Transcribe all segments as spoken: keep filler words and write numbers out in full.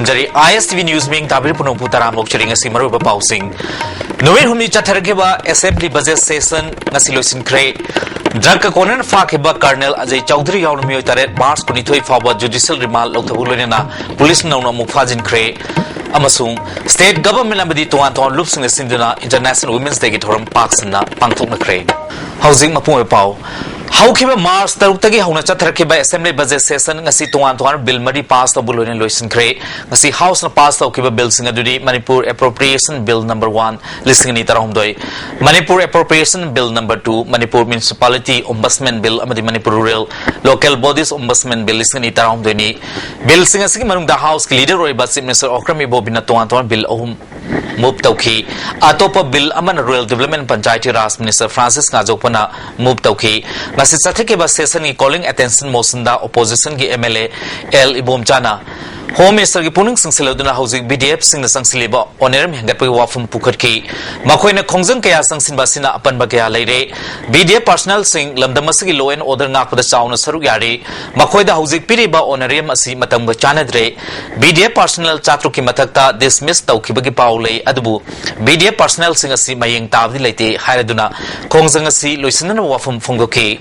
Zari ISTV News ꯃꯤꯡ ꯇꯥꯕꯤꯔꯤꯕ ꯄꯨꯝꯅꯃꯛꯄꯨ ꯇꯔꯥꯃꯨꯛ ꯆꯤꯔꯤ꯫ ꯉꯁꯤ ꯃꯔꯨꯑꯣꯏꯕ ꯄꯥꯎꯁꯤꯡ꯫ ꯅꯨꯃꯤꯠ ꯍꯨꯝꯅꯤ ꯆꯠꯊꯔꯛꯈꯤꯕ Assembly Budget Session ꯉꯁꯤ ꯂꯣꯏꯁꯤꯟꯈ꯭ꯔꯦ꯫ Drug ꯀꯣꯟꯅꯅ ꯐꯥꯈꯤꯕ Colonel ꯑꯖꯌ ꯆꯧꯙꯨꯔꯤ ꯌꯥꯎꯅ ꯃꯤꯑꯣꯏ ꯇꯔꯦꯠ March ꯀꯨꯟꯅꯤꯊꯣꯏ ꯐꯥꯎꯕ judicial remand ꯂꯧꯊꯕ ꯂꯣꯏꯅꯅ police ꯅꯧꯅ ꯑꯃꯨꯛ ꯐꯥꯖꯤꯟꯈ꯭ꯔꯦ꯫ ꯑꯃꯁꯨꯡ state government ꯑꯃꯗꯤ ꯇꯣꯉꯥꯟ ꯇꯣꯉꯥꯟꯕ ꯂꯨꯞꯁꯤꯡꯅ ꯁꯤꯟꯗꯨꯅ International Women's Dayꯒꯤ ꯊꯧꯔꯝ ꯄꯥꯛ ꯁꯟꯅ ꯄꯥꯡꯊꯣꯛꯅꯈ꯭ꯔꯦ꯫ ꯍꯧꯖꯤꯛ ꯃꯄꯨꯡ ꯑꯣꯏꯕ ꯄꯥꯎ꯫ ꯍꯧꯈꯤꯕ March ꯇꯔꯨꯛꯇꯒꯤ ꯍꯧꯅ ꯆꯠꯊꯔꯛꯈꯤꯕ Assembly Budget Session ꯉꯁꯤ ꯇꯣꯉꯥꯟ ꯇꯣꯉꯥꯟꯕ bill ꯃꯔꯤ pass ꯇꯧꯕ ꯂꯣꯏꯅ ꯂꯣꯏꯁꯤꯟꯈ꯭ꯔꯦ꯫ ꯉꯁꯤ Houseꯅ pass ꯇꯧꯈꯤꯕ billꯁꯤꯡ ꯑꯗꯨꯗꯤ Manipur Appropriation Bill number one, ꯂꯤꯁꯤꯡ ꯑꯅꯤ ꯇꯔꯥꯍꯨꯝꯗꯣꯏ, Manipur Appropriation Bill number two, Manipur Municipality Ombudsman Bill ꯑꯃꯗꯤ Manipur Rural Local Bodies Ombudsman Bill ꯂꯤꯁꯤꯡ ꯑꯅꯤ ꯇꯔꯥꯍꯨꯝꯗꯣꯏꯅꯤ꯫ Billꯁꯤꯡ ꯑꯁꯤꯒꯤ ꯃꯅꯨꯡꯗ Houseꯀꯤ leader ꯑꯣꯏꯔꯤꯕ Chief Minister Okram Ibobiꯅ ꯇꯣꯉꯥꯟ ꯇꯣꯉꯥꯟꯕ bill ꯑꯍꯨꯝ move ꯇꯧꯈꯤ꯫ ꯑꯇꯣꯞꯄ bill ꯑꯃꯅ Rural Development Panchayati Raj Minister Francis Ngazokpana move ꯇꯧꯈꯤ꯫ ꯉꯁꯤ ꯆꯠꯊꯈꯤꯕ sessionꯒꯤ calling attention motionꯗ oppositionꯒꯤ MLA ꯑꯦꯜ ꯏꯕꯣꯝꯆꯥꯅ Home Ministerꯒꯤ ꯄꯨꯛꯅꯤꯡ ꯆꯤꯡꯁꯤꯜꯂꯗꯨꯅ ꯍꯧꯖꯤꯛ BDFꯁꯤꯡꯅ ꯆꯪꯁꯤꯜꯂꯤꯕ honorarium ꯍꯦꯟꯒꯠꯄꯒꯤ ꯋꯥꯐꯝ ꯄꯨꯈꯠꯈꯤ꯫ ꯃꯈꯣꯏꯅ ꯈꯣꯡꯖꯪ ꯀꯌꯥ ꯆꯪꯁꯤꯟꯕ ꯑꯁꯤꯅ ꯑꯄꯟꯕ ꯀꯌꯥ ꯂꯩꯔꯦ꯫ BDF personnelꯁꯤꯡ ꯂꯝꯗꯝ ꯑꯁꯤꯒꯤ law and order ꯉꯥꯛꯄꯗ ꯆꯥꯎꯅ ꯁꯔꯨꯛ ꯌꯥꯔꯤ꯫ ꯃꯈꯣꯏꯗ ꯍꯧꯖꯤꯛ ꯄꯤꯔꯤꯕ honorarium ꯑꯁꯤ ꯃꯇꯝꯒ ꯆꯥꯟꯅꯗ꯭ꯔꯦ꯫ BDF personnel ꯆꯥꯇ꯭ꯔꯨꯛꯀꯤ ꯃꯊꯛꯇ dismiss ꯇꯧꯈꯤꯕꯒꯤ ꯄꯥꯎ ꯂꯩ, ꯑꯗꯨꯕꯨ BDF personnelꯁꯤꯡ ꯑꯁꯤ ꯃꯌꯦꯡ ꯇꯥꯕꯗꯤ ꯂꯩꯇꯦ ꯍꯥꯏꯔꯗꯨꯅ ꯈꯣꯡꯖꯪ ꯑꯁꯤ ꯂꯣꯏꯁꯤꯟꯅꯅꯕ ꯋꯥꯐꯝ ꯐꯣꯡꯗꯣꯛꯈꯤ꯫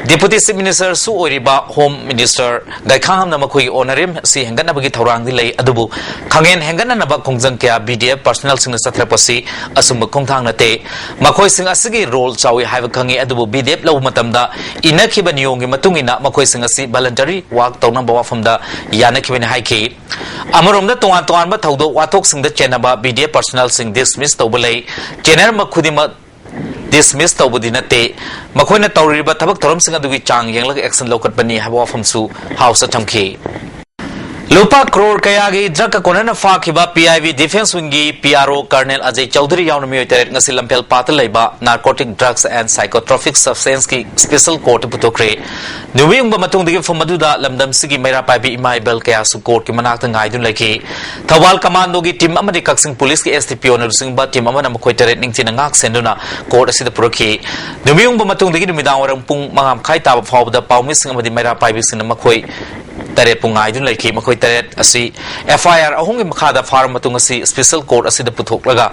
Deputy Chief Ministerꯁꯨ ꯑꯣꯏꯔꯤꯕ Home Minister ꯒꯥꯏꯈꯥꯡꯍꯝꯅ ꯃꯈꯣꯏꯒꯤ honorarium ꯑꯁꯤ ꯍꯦꯟꯒꯠꯅꯕꯒꯤ ꯊꯧꯔꯥꯡꯗꯤ ꯂꯩ, ꯑꯗꯨꯕꯨ ꯈꯪꯍꯦꯟ ꯍꯦꯟꯒꯠꯅꯅꯕ ꯈꯣꯡꯖꯪ ꯀꯌꯥ BDF personnelꯁꯤꯡꯅ ꯆꯠꯊꯔꯛꯄꯁꯤ ꯑꯆꯨꯝꯕ ꯈꯣꯡꯊꯥꯡ ꯅꯠꯇꯦ꯫ ꯃꯈꯣꯏꯁꯤꯡ ꯑꯁꯤꯒꯤ role ꯆꯥꯎꯏ ꯍꯥꯏꯕ ꯈꯪꯏ, ꯑꯗꯨꯕꯨ BDF ꯂꯧꯕ ꯃꯇꯝꯗ ꯏꯟꯅꯈꯤꯕ ꯅꯤꯌꯣꯝꯒꯤ ꯃꯇꯨꯡ ꯏꯟꯅ ꯃꯈꯣꯏꯁꯤꯡ ꯑꯁꯤ voluntary work ꯇꯧꯅꯕ ꯋꯥꯐꯝꯗ ꯌꯥꯅꯈꯤꯕꯅꯤ ꯍꯥꯏꯈꯤ꯫ ꯑꯃꯔꯣꯝꯗ ꯇꯣꯉꯥꯟ ꯇꯣꯉꯥꯟꯕ ꯊꯧꯗꯣꯛ ꯋꯥꯊꯣꯛꯁꯤꯡꯗ ꯆꯦꯟꯅꯕ BDF personnelꯁꯤꯡ dismiss ꯇꯧꯕ ꯂꯩ꯫ ꯆꯦꯟꯅꯔꯝꯕ ꯈꯨꯗꯤꯡꯃꯛ dismiss ꯇꯧꯕꯗꯤ ꯅꯠꯇꯦ꯫ ꯃꯈꯣꯏꯅ ꯇꯧꯔꯤꯕ ꯊꯕꯛ ꯊꯧꯔꯝꯁꯤꯡ ꯑꯗꯨꯒꯤ ꯆꯥꯡ ꯌꯦꯡꯂꯒ action ꯂꯧꯈꯠꯄꯅꯤ ꯍꯥꯏꯕ ꯋꯥꯐꯝꯁꯨ Houseꯇ ꯊꯝꯈꯤ꯫ ꯂꯨꯄꯥ crore ꯀꯌꯥꯒꯤ drug ꯀꯣꯟꯅꯅ ꯐꯥꯈꯤꯕ PIB Defence Wingꯒꯤ PRO Colonel Ajay Chaudhuri ꯌꯥꯎꯅ ꯃꯤꯑꯣꯏ ꯇꯔꯦꯠ ꯉꯁꯤ ꯂꯝꯐꯦꯜ ꯄꯥꯠꯇ ꯂꯩꯕ Narcotic Drugs and Psychotropic Substanceꯀꯤ special courtꯇ ꯄꯨꯊꯣꯛꯈ꯭ꯔꯦ꯫ ꯅꯨꯃꯤꯠ ꯌꯨꯡꯕ ꯃꯇꯨꯡꯗꯒꯤ ꯃꯐꯝ ꯑꯗꯨꯗ ꯂꯝꯗꯝꯁꯤꯒꯤ ꯃꯩꯔꯥ ꯄꯥꯏꯕꯤ ꯏꯃꯥ ꯏꯕꯦꯜ ꯀꯌꯥꯁꯨ courtꯀꯤ ꯃꯅꯥꯛꯇ ꯉꯥꯏꯗꯨꯅ ꯂꯩꯈꯤ꯫ ꯊꯧꯕꯥꯜ commandoꯒꯤ team ꯑꯃꯗꯤ ꯀꯛꯆꯤꯡ policeꯀꯤ SDPOꯅ ꯂꯨꯆꯤꯡꯕ team ꯑꯃꯅ ꯃꯈꯣꯏ ꯇꯔꯦꯠ ꯅꯤꯡꯊꯤꯅ ꯉꯥꯛ ꯁꯦꯟꯗꯨꯅ court ꯑꯁꯤꯗ ꯄꯨꯔꯛꯈꯤ꯫ ꯅꯨꯃꯤꯠ ꯌꯨꯡꯕ ꯃꯇꯨꯡꯗꯒꯤ ꯅꯨꯃꯤꯗꯥꯡ ꯋꯥꯏꯔꯝ ꯄꯨꯡ ꯃꯉꯥ ꯃꯈꯥꯏ ꯇꯥꯕ ꯐꯥꯎꯕꯗ ꯄꯥꯎꯃꯤꯁꯤꯡ ꯑꯃꯗꯤ ꯃꯩꯔꯥ ꯄꯥꯏꯕꯤꯁꯤꯡꯅ ꯃꯈꯣꯏ ꯇꯔꯦꯠꯄꯨ ꯉꯥꯏꯗꯨꯅ ꯂꯩꯈꯤ꯫ ꯃꯈꯣꯏ ꯇꯔꯦꯠ ꯑꯁꯤ ꯑꯦꯐ ꯑꯥꯏ ꯑꯥꯔ ꯑꯍꯨꯝꯒꯤ ꯃꯈꯥꯗ ꯐꯥꯔꯕ ꯃꯇꯨꯡ ꯑꯁꯤ ꯁ꯭ꯄꯦꯁꯦꯜ ꯀꯣꯔꯠ ꯑꯁꯤꯗ ꯄꯨꯊꯣꯛꯂꯒ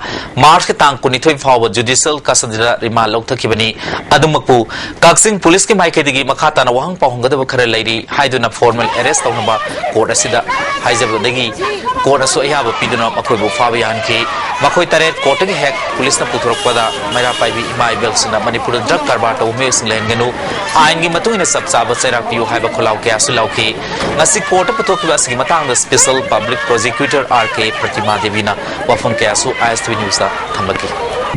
ꯃꯥꯔꯆꯀꯤ ꯇꯥꯡ ꯀꯨꯟꯅꯤꯊꯣꯏ ꯐꯥꯎꯕ ꯖꯨꯗꯤꯁꯤꯌꯦꯜ ꯀꯁꯇꯗꯤꯗ ꯔꯤꯃꯥꯟ ꯂꯧꯊꯈꯤꯕꯅꯤ꯫ ꯑꯗꯨꯃꯛꯄꯨ ꯀꯛꯆꯤꯡ ꯄꯨꯂꯤꯁꯀꯤ ꯃꯥꯏꯀꯩꯗꯒꯤ ꯃꯈꯥ ꯇꯥꯅ ꯋꯥꯍꯪ ꯄꯥꯎꯍꯪꯒꯗꯕ ꯈꯔ ꯂꯩꯔꯤ ꯍꯥꯏꯗꯨꯅ ꯐꯣꯔꯃꯦꯜ ꯑꯦꯔꯦꯁ ꯇꯧꯅꯕ ꯀꯣꯔꯠ ꯑꯁꯤꯗ ꯍꯥꯏꯖꯕꯗꯒꯤ ꯀꯣꯔꯠꯅꯁꯨ ꯑꯌꯥꯕ ꯄꯤꯗꯨꯅ ꯃꯈꯣꯏꯕꯨ ꯐꯥꯕ ꯌꯥꯍꯟꯈꯤ꯫ ꯃꯈꯣꯏ ꯇꯔꯦꯠ ꯀꯣꯔꯠꯇꯒꯤ ꯍꯦꯛ ꯄꯨꯂꯤꯁꯅ ꯄꯨꯊꯣꯔꯛꯄꯗ ꯃꯩꯔꯥ ꯄꯥꯏꯕꯤ ꯏꯃꯥ ꯏꯕꯦꯜꯁꯤꯡꯅ ꯃꯅꯤꯄꯨꯔꯗ ꯗ꯭ꯔꯒ ꯀꯔꯕꯥꯔ ꯇꯧꯕ ꯃꯤꯑꯣꯏꯁꯤꯡ ꯂꯩꯍꯟꯒꯅꯨ, ꯑꯥꯏꯟꯒꯤ ꯃꯇꯨꯡ ꯏꯟꯅ ꯆꯞ ꯆꯥꯕ ꯆꯩꯔꯥꯛ ꯄꯤꯌꯨ ꯍꯥꯏꯕ ꯈꯣꯜꯂꯥꯎ ꯀꯌꯥꯁꯨ ꯂꯥꯎꯈꯤ꯫ ꯉꯁꯤ ꯀꯣꯔꯠꯇ ꯄꯨꯊꯣꯛꯈꯤꯕ ꯑꯁꯤꯒꯤ ꯃꯇꯥꯡꯗ ꯁ꯭ꯄꯦꯁꯦꯜ ꯄꯕ꯭ꯂꯤꯛ ꯄ꯭ꯔꯣꯁꯤꯀ꯭ꯌꯨꯇꯔ ꯑꯥꯔ ꯀꯦ ꯄ꯭ꯔꯇꯤꯃꯥ ꯗꯦꯕꯤꯅ ꯋꯥꯐꯝ ꯀꯌꯥꯁꯨ ꯑꯥꯏ ꯑꯦꯁ ꯇꯤ ꯚꯤ ꯅ꯭ꯌꯨꯁꯇ ꯊꯝꯂꯛꯈꯤ꯫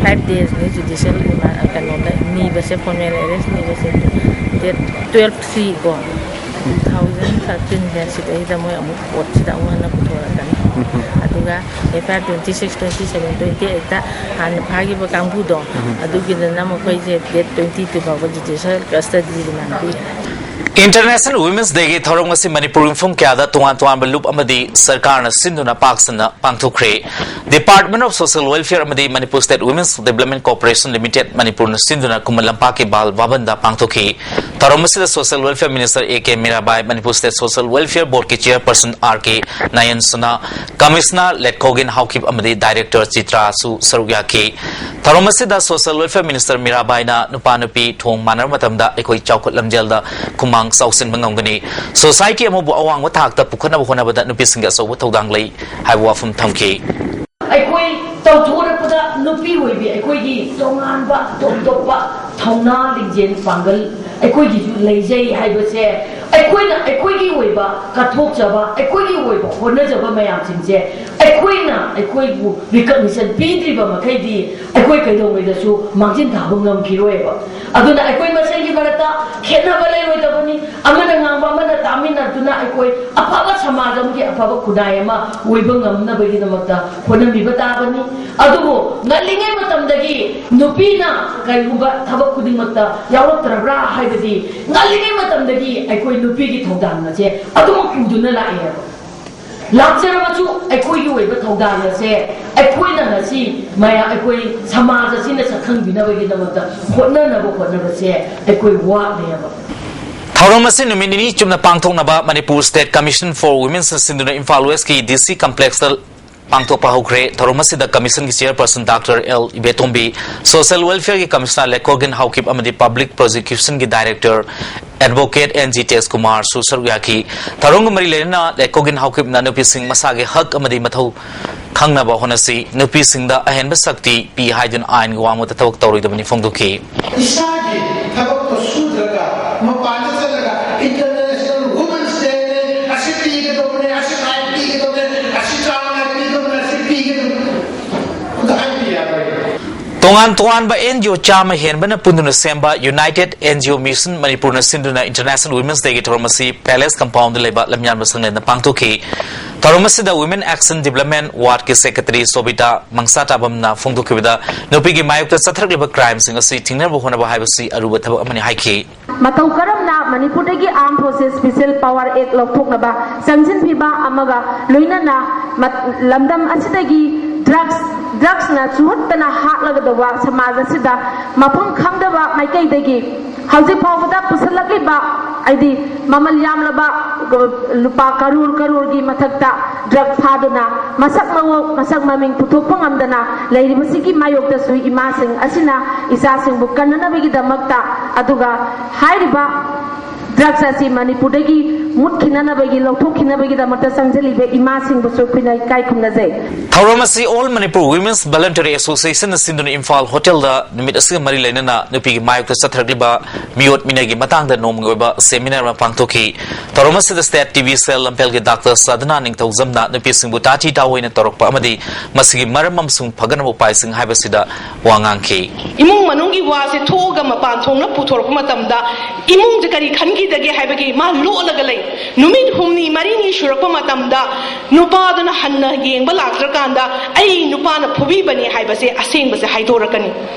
ꯐꯥꯏꯚ ꯗꯦꯖꯅꯤ ꯖꯨꯗꯤꯁꯤꯌꯦꯜ ꯀꯩꯅꯣꯗ ꯅꯤꯕꯁꯦ, ꯐꯣꯔꯃꯦꯜ ꯑꯦꯔꯦꯁ ꯅꯤꯕꯁꯦ ꯗꯦꯠ ꯇꯨꯌꯦꯜꯐ ꯁꯤ ꯀꯣ, ꯇꯨ ꯊꯥꯎꯖꯟ ꯊꯥꯔꯇꯤꯟꯁꯦ ꯁꯤꯗꯩꯗ ꯃꯣꯏ ꯑꯃꯨꯛ ꯀꯣꯔꯠꯁꯤꯗ ꯑꯃꯨꯛ ꯍꯟꯅ ꯄꯨꯊꯣꯔꯛꯀꯅꯤ꯫ ꯑꯗꯨꯒ F I R twenty six, twenty seven, twenty ꯑꯩꯠꯇ ꯍꯥꯟꯅ ꯐꯥꯈꯤꯕ ꯀꯥꯡꯕꯨꯗꯣ, ꯑꯗꯨꯒꯤꯗꯅ ꯃꯈꯣꯏꯁꯦ ꯗꯦꯠ ꯇ꯭ꯋꯦꯟꯇꯤ ꯇꯨ ꯐꯥꯎꯕ ꯖꯨꯗꯤꯁꯤꯌꯦꯜ ꯀꯁꯇꯗꯤ ꯔꯤꯃꯥꯟ ꯄꯤ꯫ ꯏꯟꯇꯔꯅꯦꯁꯅꯦꯜ ꯋꯨꯃꯦꯟꯁ ꯗꯦꯒꯤ ꯊꯧꯔꯝ ꯑꯁꯤ ꯃꯅꯤꯄꯨꯔꯒꯤ ꯃꯐꯝ ꯀꯌꯥꯗ ꯇꯣꯉꯥꯟ ꯇꯣꯉꯥꯟꯕ ꯂꯨꯞ ꯑꯃꯗꯤ ꯁꯔꯀꯥꯔꯅ ꯁꯤꯟꯗꯨꯅ ꯄꯥꯛ ꯁꯟꯅ ꯄꯥꯡꯊꯣꯛꯈ꯭ꯔꯦ꯫ ꯗꯤꯄꯥꯔꯠꯃꯦꯟ ꯑꯣꯐ ꯁꯣꯁꯤꯌꯦꯜ ꯋꯦꯜꯐꯤꯌꯔ ꯑꯃꯗꯤ Manipur state women's development corporation limited ꯃꯅꯤꯄꯨꯔꯅ ꯁꯤꯟꯗꯨꯅ ꯈꯨꯃꯟ ꯂꯝꯄꯥꯛꯀꯤ ꯕꯥꯜ ꯚꯕꯟꯗ ꯄꯥꯡꯊꯣꯛꯈꯤ꯫ ꯊꯧꯔꯝ ꯑꯁꯤꯗ social welfare minister A K Mirabai, Manipur state social welfare ꯕꯣꯔꯗꯀꯤ chairperson R K Nayan Sana, commissioner ꯂꯦꯠꯀꯣꯒꯤꯟ Haokip ꯑꯃꯗꯤ ꯗꯥꯏꯔꯦꯛꯇꯔ ꯆꯤꯇ꯭ꯔꯥꯁꯨ ꯁꯔꯨꯛ ꯌꯥꯈꯤ꯫ ꯊꯧꯔꯝ ꯑꯁꯤꯗ ꯁꯣꯁꯤꯌꯦꯜ ꯋꯦꯜꯐꯤꯌꯔ ꯃꯤꯅꯤꯁꯇꯔ ꯃꯤꯔꯥꯕꯥꯏꯅ ꯅꯨꯄꯥ ꯅꯨꯄꯤ ꯊꯣꯡ ꯃꯥꯟꯅꯔꯕ ꯃꯇꯝꯗ ꯑꯩꯈꯣꯏ ꯆꯥꯎꯈꯠ ꯂꯝꯖꯦꯜꯗ ꯈꯨꯃꯥꯡ ꯆꯥꯎꯁꯤꯟꯕ ꯉꯝꯒꯅꯤ꯫ ꯁꯣꯁꯥꯏꯇꯤ ꯑꯃꯕꯨ ꯑꯋꯥꯡꯕ ꯊꯥꯛꯇ ꯄꯨꯈꯠꯅꯕ ꯍꯣꯠꯅꯕꯗ ꯅꯨꯄꯤꯁꯤꯡꯒꯤ ꯑꯆꯧꯕ ꯊꯧꯗꯥꯡ ꯂꯩ ꯍꯥꯏꯕ ꯋꯥꯐꯝ ꯊꯝꯈꯤ꯫ ꯑꯩꯈꯣꯏ ꯇꯧꯊꯣꯔꯛꯄꯗ ꯅꯨꯄꯤ ꯑꯣꯏꯕꯤ ꯑꯩꯈꯣꯏꯒꯤ ꯇꯣꯉꯥꯟꯕ ꯇꯣꯞ ꯇꯣꯞꯄ ꯊꯧꯅꯥ ꯂꯤꯡꯖꯦꯜ ꯄꯥꯡꯒꯜ ꯑꯩꯈꯣꯏꯒꯤꯁꯨ ꯂꯩꯖꯩ ꯍꯥꯏꯕꯁꯦ ꯑꯩꯈꯣꯏꯅ ꯑꯩꯈꯣꯏꯒꯤ ꯑꯣꯏꯕ ꯀꯠꯊꯣꯛꯆꯕ ꯑꯩꯈꯣꯏꯒꯤ ꯑꯣꯏꯕ ꯍꯣꯠꯅꯖꯕ ꯃꯌꯥꯝꯁꯤꯡꯁꯦ ꯑꯩꯈꯣꯏꯅ ꯑꯩꯈꯣꯏꯕꯨ ꯔꯤꯀꯛꯅꯤꯁꯟ ꯄꯤꯗ꯭ꯔꯤꯕ ꯃꯈꯩꯗꯤ ꯑꯩꯈꯣꯏ ꯀꯩꯗꯧꯉꯩꯗꯁꯨ ꯃꯥꯡꯖꯤꯟ ꯊꯥꯕ ꯉꯝꯈꯤꯔꯣꯏꯕ꯫ ꯑꯗꯨꯅ ꯑꯩꯈꯣꯏ ꯃꯁꯦꯟꯒꯤ ꯃꯔꯛꯇ ꯈꯦꯠꯅꯕ ꯂꯩꯔꯣꯏꯗꯕꯅꯤ꯫ ꯑꯃꯅ ꯉꯥꯡꯕ ꯑꯃꯅ ꯇꯥꯃꯤꯟꯅꯗꯨꯅ ꯑꯩꯈꯣꯏ ꯑꯐꯕ ꯁꯃꯥꯖ ꯑꯃꯒꯤ ꯑꯐꯕ ꯈꯨꯟꯅꯥꯏ ꯑꯃ ꯑꯣꯏꯕ ꯉꯝꯅꯕꯒꯤꯗꯃꯛꯇ ꯍꯣꯠꯅꯕꯤꯕ ꯇꯥꯕꯅꯤ꯫ ꯑꯗꯨꯕꯨ ꯉꯜꯂꯤꯉꯩ ꯃꯇꯝꯗꯒꯤ ꯅꯨꯄꯤꯅ ꯀꯔꯤꯒꯨꯝꯕ ꯊꯕꯛ ꯈꯨꯗꯤꯡꯃꯛꯇ ꯌꯥꯎꯔꯛꯇ꯭ꯔꯕ꯭ꯔꯥ ꯍꯥꯏꯕꯗꯤ ꯉꯜꯂꯤꯉꯩ ꯃꯇꯝꯗꯒꯤ ꯑꯩꯈꯣꯏ ꯅꯨꯄꯤꯒꯤ ꯊꯧꯗꯥꯡ ꯑꯁꯦ ꯑꯗꯨꯃꯛ ꯄꯨꯗꯨꯅ ꯂꯥꯛꯑꯦꯕ꯫ ꯂꯥꯛꯆꯔꯕꯁꯨ ꯑꯩꯈꯣꯏꯒꯤ ꯑꯣꯏꯕ ꯊꯧꯗꯥꯡ ꯑꯁꯦ ꯑꯩꯈꯣꯏꯅ ꯉꯁꯤ ꯃꯌꯥꯝ ꯑꯩꯈꯣꯏ ꯁꯃꯥꯖ ꯑꯁꯤꯅ ꯁꯛꯈꯪꯕꯤꯅꯕꯒꯤꯗꯃꯛꯇ ꯍꯣꯠꯅꯅꯕ ꯍꯣꯠꯅꯕꯁꯦ ꯑꯩꯈꯣꯏ ꯋꯥꯠꯂꯦꯕ꯫ ꯊꯧꯔꯝ ꯑꯁꯤ ꯅꯨꯃꯤꯠ ꯅꯤꯅꯤ ꯆꯨꯞꯅ ꯄꯥꯡꯊꯣꯛꯅꯕ Manipur State Commission for Women's ꯁꯤꯟꯗꯨꯅ ꯏꯝꯐꯥꯜ ꯋꯦꯁꯀꯤ D C complexꯇ ꯄꯥꯡꯊꯣꯛꯄ ꯍꯧꯈ꯭ꯔꯦ꯫ ꯊꯧꯔꯝ ꯑꯁꯤꯗ commissionꯒꯤ chairperson Doctor L ꯏꯕꯦꯇꯣꯝꯕꯤ, social welfareꯒꯤ commissioner ꯂꯦꯀꯣꯒꯤꯟ Haokip ꯑꯃꯗꯤ public prosecutionꯒꯤ director advocate N G ꯇꯦꯖ ꯀꯨꯃꯥꯔꯁꯨ ꯁꯔꯨꯛ ꯌꯥꯈꯤ꯫ ꯊꯧꯔꯝꯒ ꯃꯔꯤ ꯂꯩꯅꯅ ꯂꯦꯀꯣꯒꯤꯟ ꯍꯥꯎꯀꯤꯞꯅ ꯅꯨꯄꯤꯁꯤꯡ ꯃꯁꯥꯒꯤ ꯍꯛ ꯑꯃꯗꯤ ꯃꯊꯧ ꯈꯪꯅꯕ ꯍꯣꯠꯅꯁꯤ, ꯅꯨꯄꯤꯁꯤꯡꯗ ꯑꯍꯦꯟꯕ ꯁꯛꯇꯤ ꯄꯤ ꯍꯥꯏꯗꯨꯅ ꯑꯥꯏꯟꯒꯤ ꯋꯥꯡꯃꯗ ꯊꯕꯛ ꯇꯧꯔꯣꯏꯗꯕꯅꯤ ꯐꯣꯡꯗꯣꯛꯈꯤ꯫ ꯏꯁꯥꯒꯤ ꯊꯕꯛꯇꯣ ꯁꯨꯗ꯭ꯔꯒ ꯃꯄꯥꯟꯗ ꯆꯠꯂꯒ International Women's Day ꯅꯦ, ꯑꯁꯤ ꯄꯤꯒꯗꯧꯕꯅꯦ, ꯑꯁꯤ ꯍꯥꯏ ꯄꯤꯒꯗꯧꯕꯅꯦ, ꯑꯁꯤ ꯆꯥꯡ ꯅꯥꯏ ꯄꯤꯒꯗꯧꯕꯅꯦ, ꯑꯁꯤ ꯄꯤꯒꯗꯧꯕꯅꯦ ꯑꯗꯨ ꯍꯥꯏꯕ ꯌꯥꯔꯣꯏ꯫ ꯇꯣꯉꯥꯟ ꯇꯣꯉꯥꯟꯕ N G O ꯆꯥꯝꯃ ꯍꯦꯟꯕꯅ ꯄꯨꯟꯗꯨꯅ ꯁꯦꯝꯕ United N G O Mission ꯃꯅꯤꯄꯨꯔꯅ ꯁꯤꯟꯗꯨꯅ International Women's Dayꯒꯤ ꯊꯧꯔꯝ ꯑꯁꯤ Palace Compoundꯗ ꯂꯩꯕ ꯂꯝꯌꯥꯟꯕ ꯁꯪꯂꯦꯟꯗ ꯄꯥꯡꯊꯣꯛꯈꯤ꯫ ꯊꯧꯔꯝ ꯑꯁꯤꯗ Women Action Development Wardꯀꯤ secretary ꯁꯣꯕꯤꯇꯥ ꯃꯪꯁꯥꯇꯥꯕꯝꯅ ꯐꯣꯡꯗꯣꯛꯈꯤꯕꯗ, ꯅꯨꯄꯤꯒꯤ ꯃꯥꯌꯣꯛꯇ ꯆꯠꯊꯔꯛꯂꯤꯕ crimeꯁꯤꯡ ꯑꯁꯤ ꯊꯤꯡꯅꯕ ꯍꯣꯠꯅꯕ ꯍꯥꯏꯕꯁꯤ ꯑꯔꯨꯕ ꯊꯕꯛ ꯑꯃꯅꯤ ꯍꯥꯏꯈꯤ꯫ ꯃꯇꯧ ꯀꯔꯝꯅ ꯃꯅꯤꯄꯨꯔꯗꯒꯤ Armed Forces Special Power Act ꯂꯧꯊꯣꯛꯅꯕ ꯆꯪꯁꯤꯟꯈꯤꯕ ꯑꯃꯒ ꯂꯣꯏꯅꯅ ꯃꯠ-, ꯂꯝꯗꯝ ꯑꯁꯤꯗꯒꯤ drugs, drugsꯅ ꯆꯨꯍꯠꯇꯅ ꯍꯥꯠꯂꯒꯗꯧꯕ ꯁꯃꯥꯖ ꯑꯁꯤꯗ ꯃꯐꯝ ꯈꯪꯗꯕ ꯃꯥꯏꯀꯩꯗꯒꯤ ꯍꯧꯖꯤꯛ ꯐꯥꯎꯕꯗ ꯄꯨꯁꯜꯂꯛꯂꯤꯕ, ꯍꯥꯏꯗꯤ ꯃꯃꯜ ꯌꯥꯝꯂꯕ ꯂꯨꯄꯥ ꯀꯔꯣꯔ ꯀꯔꯣꯔꯒꯤ ꯃꯊꯛꯇ drug ꯐꯥꯗꯨꯅ ꯃꯁꯛ ꯃꯑꯣꯡ, ꯃꯁꯛ ꯃꯃꯤꯡ ꯄꯨꯊꯣꯛꯄ ꯉꯝꯗꯅ ꯂꯩꯔꯤꯕꯁꯤꯒꯤ ꯃꯥꯌꯣꯛꯇꯁꯨ ꯏꯃꯥꯁꯤꯡ ꯑꯁꯤꯅ ꯏꯆꯥꯁꯤꯡꯕꯨ ꯀꯟꯅꯅꯕꯒꯤꯗꯃꯛꯇ, ꯑꯗꯨꯒ ꯍꯥꯏꯔꯤꯕ drugs ꯑꯁꯤ ꯃꯅꯤꯄꯨꯔꯗꯒꯤ ꯃꯨꯠꯈꯤꯅꯅꯕꯒꯤ, ꯂꯧꯊꯣꯛꯈꯤꯅꯕꯒꯤꯗꯃꯛꯇ ꯆꯪꯁꯤꯜꯂꯤꯕ ꯏꯃꯥꯁꯤꯡꯕꯨꯁꯨ ꯑꯩꯈꯣꯏꯅ ꯏꯀꯥꯏ ꯈꯨꯝꯅꯖꯩ꯫ ꯊꯧꯔꯝ ꯑꯁꯤ All Manipur Women's Voluntary Associationꯅ ꯁꯤꯟꯗꯨꯅ ꯏꯝꯐꯥꯜ ꯍꯣꯇꯦꯜꯗ ꯅꯨꯃꯤꯠ ꯑꯁꯤꯒ ꯃꯔꯤ ꯂꯩꯅꯅ ꯅꯨꯄꯤꯒꯤ ꯃꯥꯌꯣꯛꯇ ꯆꯠꯊꯔꯛꯂꯤꯕ ꯃꯤꯑꯣꯠ ꯃꯤꯅꯩꯒꯤ ꯃꯇꯥꯡꯗ ꯅꯣꯡꯃꯒꯤ ꯑꯣꯏꯕ seminar ꯑꯃ ꯄꯥꯡꯊꯣꯛꯈꯤ꯫ ꯊꯧꯔꯝ ꯑꯁꯤꯗ State T V cell ꯂꯝꯐꯦꯜꯒꯤ Doctor ꯁꯗꯅꯥ ꯅꯤꯡꯊꯧꯖꯝꯅ ꯅꯨꯄꯤꯁꯤꯡꯕꯨ ꯇꯥꯊꯤ ꯇꯥꯑꯣꯏꯅ ꯇꯧꯔꯛꯄ ꯑꯃꯗꯤ ꯃꯁꯤꯒꯤ ꯃꯔꯝ ꯑꯃꯁꯨꯡ ꯐꯒꯠꯅꯕ ꯎꯄꯥꯏꯁꯤꯡ ꯍꯥꯏꯕꯁꯤꯗ ꯋꯥ ꯉꯥꯡꯈꯤ꯫ ꯏꯃꯨꯡ ꯃꯅꯨꯡꯒꯤ ꯋꯥꯁꯦ ꯊꯣꯛꯑꯒ ꯃꯄꯥꯟ ꯊꯣꯡꯅ ꯄꯨꯊꯣꯔꯛꯄ ꯃꯇꯝꯗ ꯏꯃꯨꯡꯁꯦ ꯀꯔꯤ ꯈꯟꯈꯤꯗꯒꯦ ꯍꯥꯏꯕꯒꯤ ꯃꯥ ꯂꯣꯠꯂꯒ ꯂꯩ꯫ ꯅꯨꯃꯤꯠ ꯍꯨꯝꯅꯤ ꯃꯔꯤꯅꯤ ꯁꯨꯔꯛꯄ ꯃꯇꯝꯗ ꯅꯨꯄꯥꯗꯨꯅ ꯍꯟꯅ ꯌꯦꯡꯕ ꯂꯥꯛꯇ꯭ꯔꯀꯥꯟꯗ ꯑꯩ ꯅꯨꯄꯥꯅ ꯐꯨꯕꯤꯕꯅꯤ ꯍꯥꯏꯕꯁꯦ ꯑꯁꯦꯡꯕꯁꯦ ꯍꯥꯏꯗꯣꯔꯛꯀꯅꯤ꯫